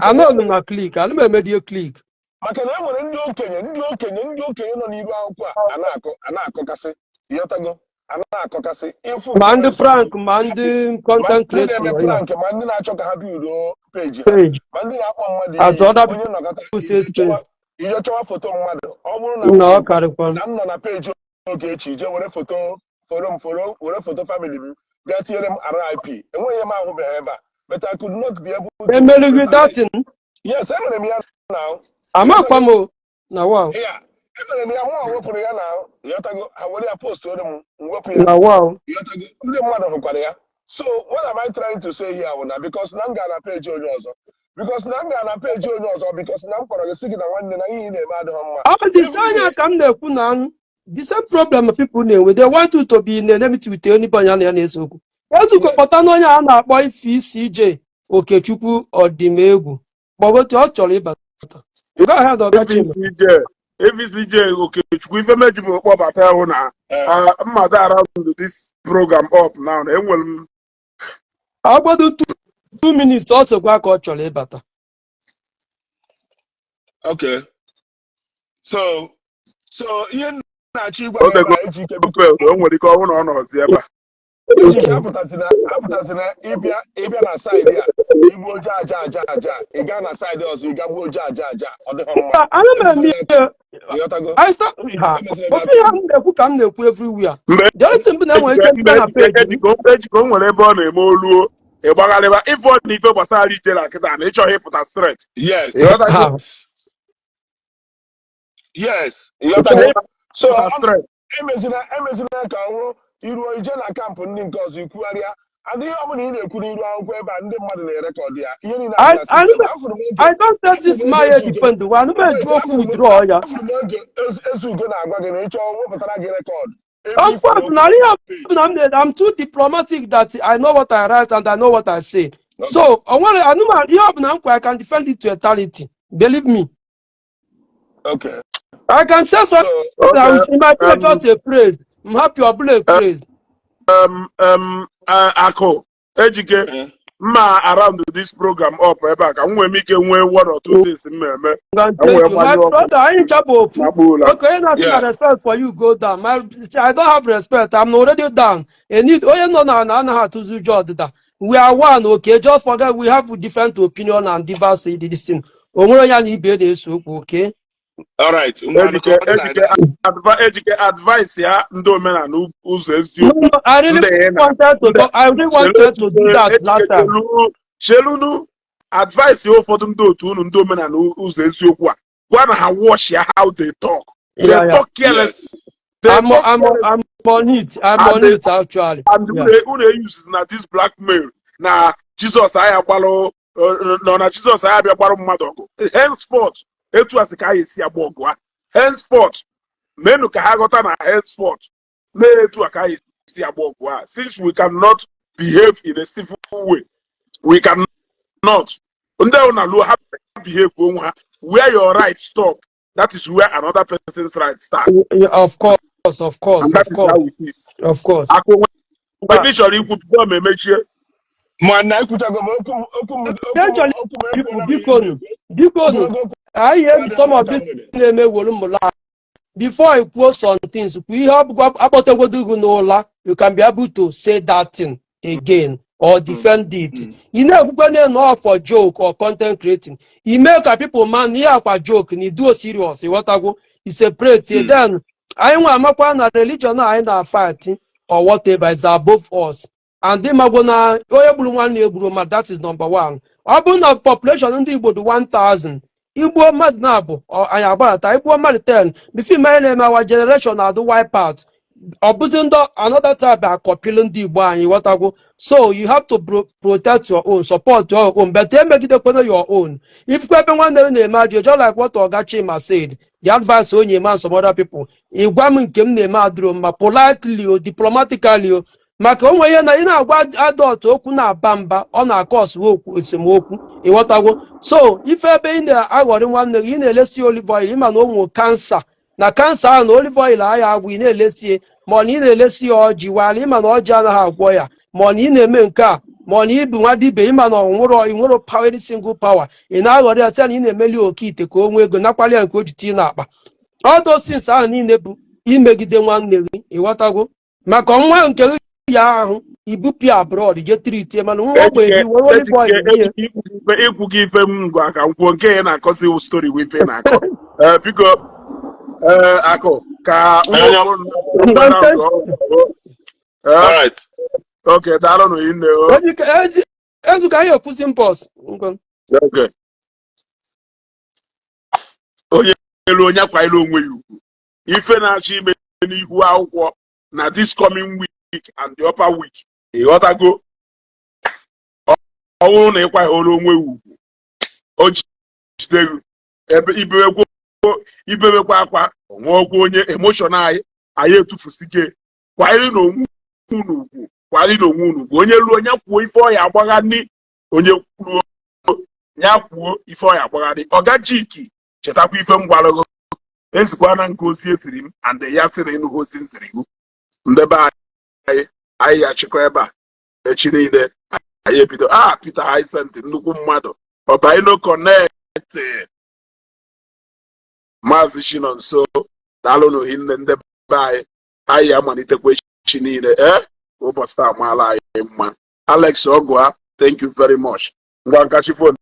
anọghị m na clique, ana m emedie clique. Maka na e nwere ndị okenye, ndị okenye, ndị okenye nọ n'iru akwụkwọ a, a na-akọ, a na-akọkasị, ịghọtago, a na-akọkasị ịfụ. Ma ndị prank, ma ndị ma content ndị na-eme creator ya. Prank, ma ndị na-achọ ka ha build page ha, page ma ndị na-akpọ mmadụ at iyi other onye nọkọta people say ije chọwa space. Ije chọwa foto mmadụ, ọ bụrụ na Na ọ karịkwa. na m nọ na page Ogechi, je were foto, foto m, foto, were foto family m bịa tinyere m RIP, enweghị ihe m ahụbeghị ebe a, but I could not be able to Emere gị totalize. Datin. Yes, emere m ya now. Amakwa m o na wow. Ya emere m ya, mụnwa wepụrụ ya na, ịghọtago, ha were ya postuoro m, m wepụ ya. Na wow. Ịghọtago, ndị mmadụ hụkwara ya. So what am I trying to say here bụ na because na m gara na page onye ọzọ, because na m gara na page onye ọzọ, because na m kpọrọ gị sị gị na nwanne, na ihe ị na-eme adịghị mma. Ọ dị anya ka m na-ekwu na the same problem people na-enwe. They want you to be in enmity with anybody ya na ya na-ese okwu. Ezugo, kpọta n'onye a na-akpọ Ife CJ Okechukwu Ọdịmegwu, kpọgote, ọ chọrọ ịbata. Go ahead, Oga Chima. AVCJ, AVCJ Okechukwu, ife meji m kpọbata hụ na mmadụ around this program up now na enwere m Agbado 2 minutes, ọ sịkwa ka ọ chọrọ ịbata. Okay, so ihe m na-achọ ịgwa gị Otego. Ebe a, Ejike, biko. Ofe o nwere ike ọ bụrụ na ọ nọzi ebe a. Ejike, apụtazina ịbịa na side a, igbuo aja aja aja aja, ị gaa na side ọzọ, ị ga gbuo aja aja aja, ọ dịghị mma. Ana m eme ihe. Ịghọtago? I start ha ofe ihe m na-ekwu ka m na-ekwu everywhere. Mgbe The only thing bụ na enwere ike Ejike bịa na page m. Ejike, Ejike, o nwere ebe ọ na-eme oluo ịgbagharịba ife ọ dị ife gbasara ije na kịta na ịchọghị ịpụta straight. Yes. Ịghọtago? Ha. Yes, ịghọtago? So ịpụta straight. Emezina ka ọhụrụ iruo ije na camp ndị nke ọzọ ikwugharịa adị. Ihe ọbụla ị na-ekwu n'iru akwụkwọ ebe a, ndị mmadụ na-erecord ya, ihe niile I adị na system. Afụrụ m oge I don't say this man here defend wa ana m eji okwu withdraw ya. Afụrụ m oge Ezugo na-agwa gị na ịchọọ wepụtara gị record ebe Of i kwuru course, okwu na ihe page. ọbụla m na I'm too diplomatic that I know what I write and I know what I say. So o nwere anụmanụ ihe ọbụla m kwa, I can defend it to eternity. Believe me. I can say something So that it might be just a phrase. I'm happy ọ bụla a phrase. Akụ Ejike, mma around this program up ebe a ka m nwee m ike nwee one or two things m na-eme Thank ka m wee you. My gbanyụọ ọkụ brother, anyị ncha bụ ofu. na kpuola. Okay, onye na-asị na respect for you go down. I don't have respect. I'm already down. A need onye nọ na anaghị atụzi ụjọ ọdịda. We are one, okay? Just forget we have different opinion and diverse this thing. O nwere onye na ibe na-eso okwu, okay? All right, ngwanụ, ka Ejike, ọ dị like Ejike, that. Ejike, advice ya ndị omenala ụzọ No, eziokwu. no, I really Ndị ị na wanted to ndị go, I really wanted to do that last Ejike, time. Chelu chelunu, advice ya ụfọdụ ndị otu unu, ndị omenala ụzọ eziokwu a, gwa na ha watch ya how they talk. They talk carelessly. They talk carelessly. I'm on it. I'm And on they it actually. And unu eyuses na this blackmail na Jizọs anya gbalụ nọ na Jizọs anya bịa gbarụ mmadụ ọgụ. Henceforth, etu a sị ka anyị esi agba ọgụ a henceforth, meenụ ka ha ghọta na henceforth na etu a ka anyị esi agba ọgụ a. Since we cannot behave in a civil way, we cannot. Ndị ahụ na luo ha behave onwe ha. Where your right stop, that is where another person's right start. Yeah, of course, of course, And that of is course, how it is. Of course. Akụ nwe ebe ị chọrọ ikwu tupu m emechie. Mana ekwuchago m okwu m, okwu m, okwu m. Chọrọ Okwu m ikwu. ekwuola m. Bikonu, bikonu. Ogologo okwu Anyị ebi adịghị some mma of ka this mgbede. na-eme wolu mụla before I kwuo some things, kwuo ihe ọ bụkwa akpọtagodo gị n'ụla. You can be able to say that thing again or defend it. Ị na-ekwukwe na nọ for joke or content creating, ime ka people man ihe akwa joke na iduo serious, ịghọtagwo? I separate. Then anyị nwa amakwa na religion a anyị na-fight or whatever is above us, and ịmagwo na onye gburu nwanne ya egburu mmadụ. That is number one. Ọ bụrụ na population ndị Igbo dị 1000, igbuo mmadụ na-abụ, anyị agbarata. Igbuo mmadụ 10 before ime na-eme, our generation na-adụ wipe out. Ọ bụzi ndị another tribe akọpịlụ ndị Igbo anyị, ghọtagwo? So you have to protect your own, support your own, but emegidekwana your own. Ifukwa ebe nwanne m na-eme ajọ, just like what Oga Chima said, the advice onye eme and some other people, ịgwa m nke m na-eme adịrọ mma, politely o, diplomatically o, maka onwe ihe na ị na-agwa adult okwu na-aba mba, ọ na-akọs okwu esemokwu, ịghọtagwo? So ife ebe ị na-aghọrị nwanne gị, ị na-elesi olive oil, ịma na o nwere cancer, na cancer ahụ na olive oil ahịa agwụ, ị na-elesie, ma ọ na ị na-elesi ya ọjị wala, ịma na ọjị anaghị agwọ ya, ma ọ na ị na-eme nke a, ma ọ na ịbụ nwa dibịa, ịma na ọ nwụrụ, ị nwere power, single power, ị na-aghọrị ya sị na ị na-emeli oke ite ka o nwee ego nakwali ya nke o ji tinye n'akpa. All those things ahụ niile bụ imegide nwanne gị, ịghọtago? Maka nwa nke gị ya ahụ ibupụ abroad je treat, mana nwa ogbenye gị were olive oil Ejike. nye. Ejike, ikwu gị ife m gwa ka m kwuo nke ya na-akọzi story wụ ife na-akọ. Ee, biko, ee, akụ ka nwa okoro. Ee. Alright. Okay, daalụ nụ nne o. Ejike, ezuka anyị ekwuzi mbọs ngwa. Okay. Onye elu, onye akwanyere onwe ya ugwu. Ife na-achọ ime n'ihu akwụkwọ na this coming week and the upper week, ịghọtago? Ọ bụrụ na ịkwanyere onwe ya ugwu, o jide gị ebe ibewekwa, ibewekwa akwa onweokwa onye emotion anyị, anyị etufusike. Kwanyere na onwe unu ugwu, kwanyere na onwe unu ugwu. Onye ruo onye kwuo ife ọ ya agbagha nni, onye kwuo ya kwuo ife ọ ya agbagharị. Ọga Chiki, chetakwa ife m gwara gị. Ezikwa na nke ozi esiri m and ya sịrị ịnụ ozi nsiri gị. Ndebe anyị, anyị ya achịkọ ebe a. Echi niile anyị ebido. A Peter Hyacinth, nnukwu mmadụ, Ọbaino Connect, Maazị Chinonso, daalụ n'ohinne. Ndị be anyị, anyị amalitekwa echi niile. Ee, ụbọchị taa amaala anyị mma. Alex Ọgụa, thank you very much. Ngwa nkachi phone.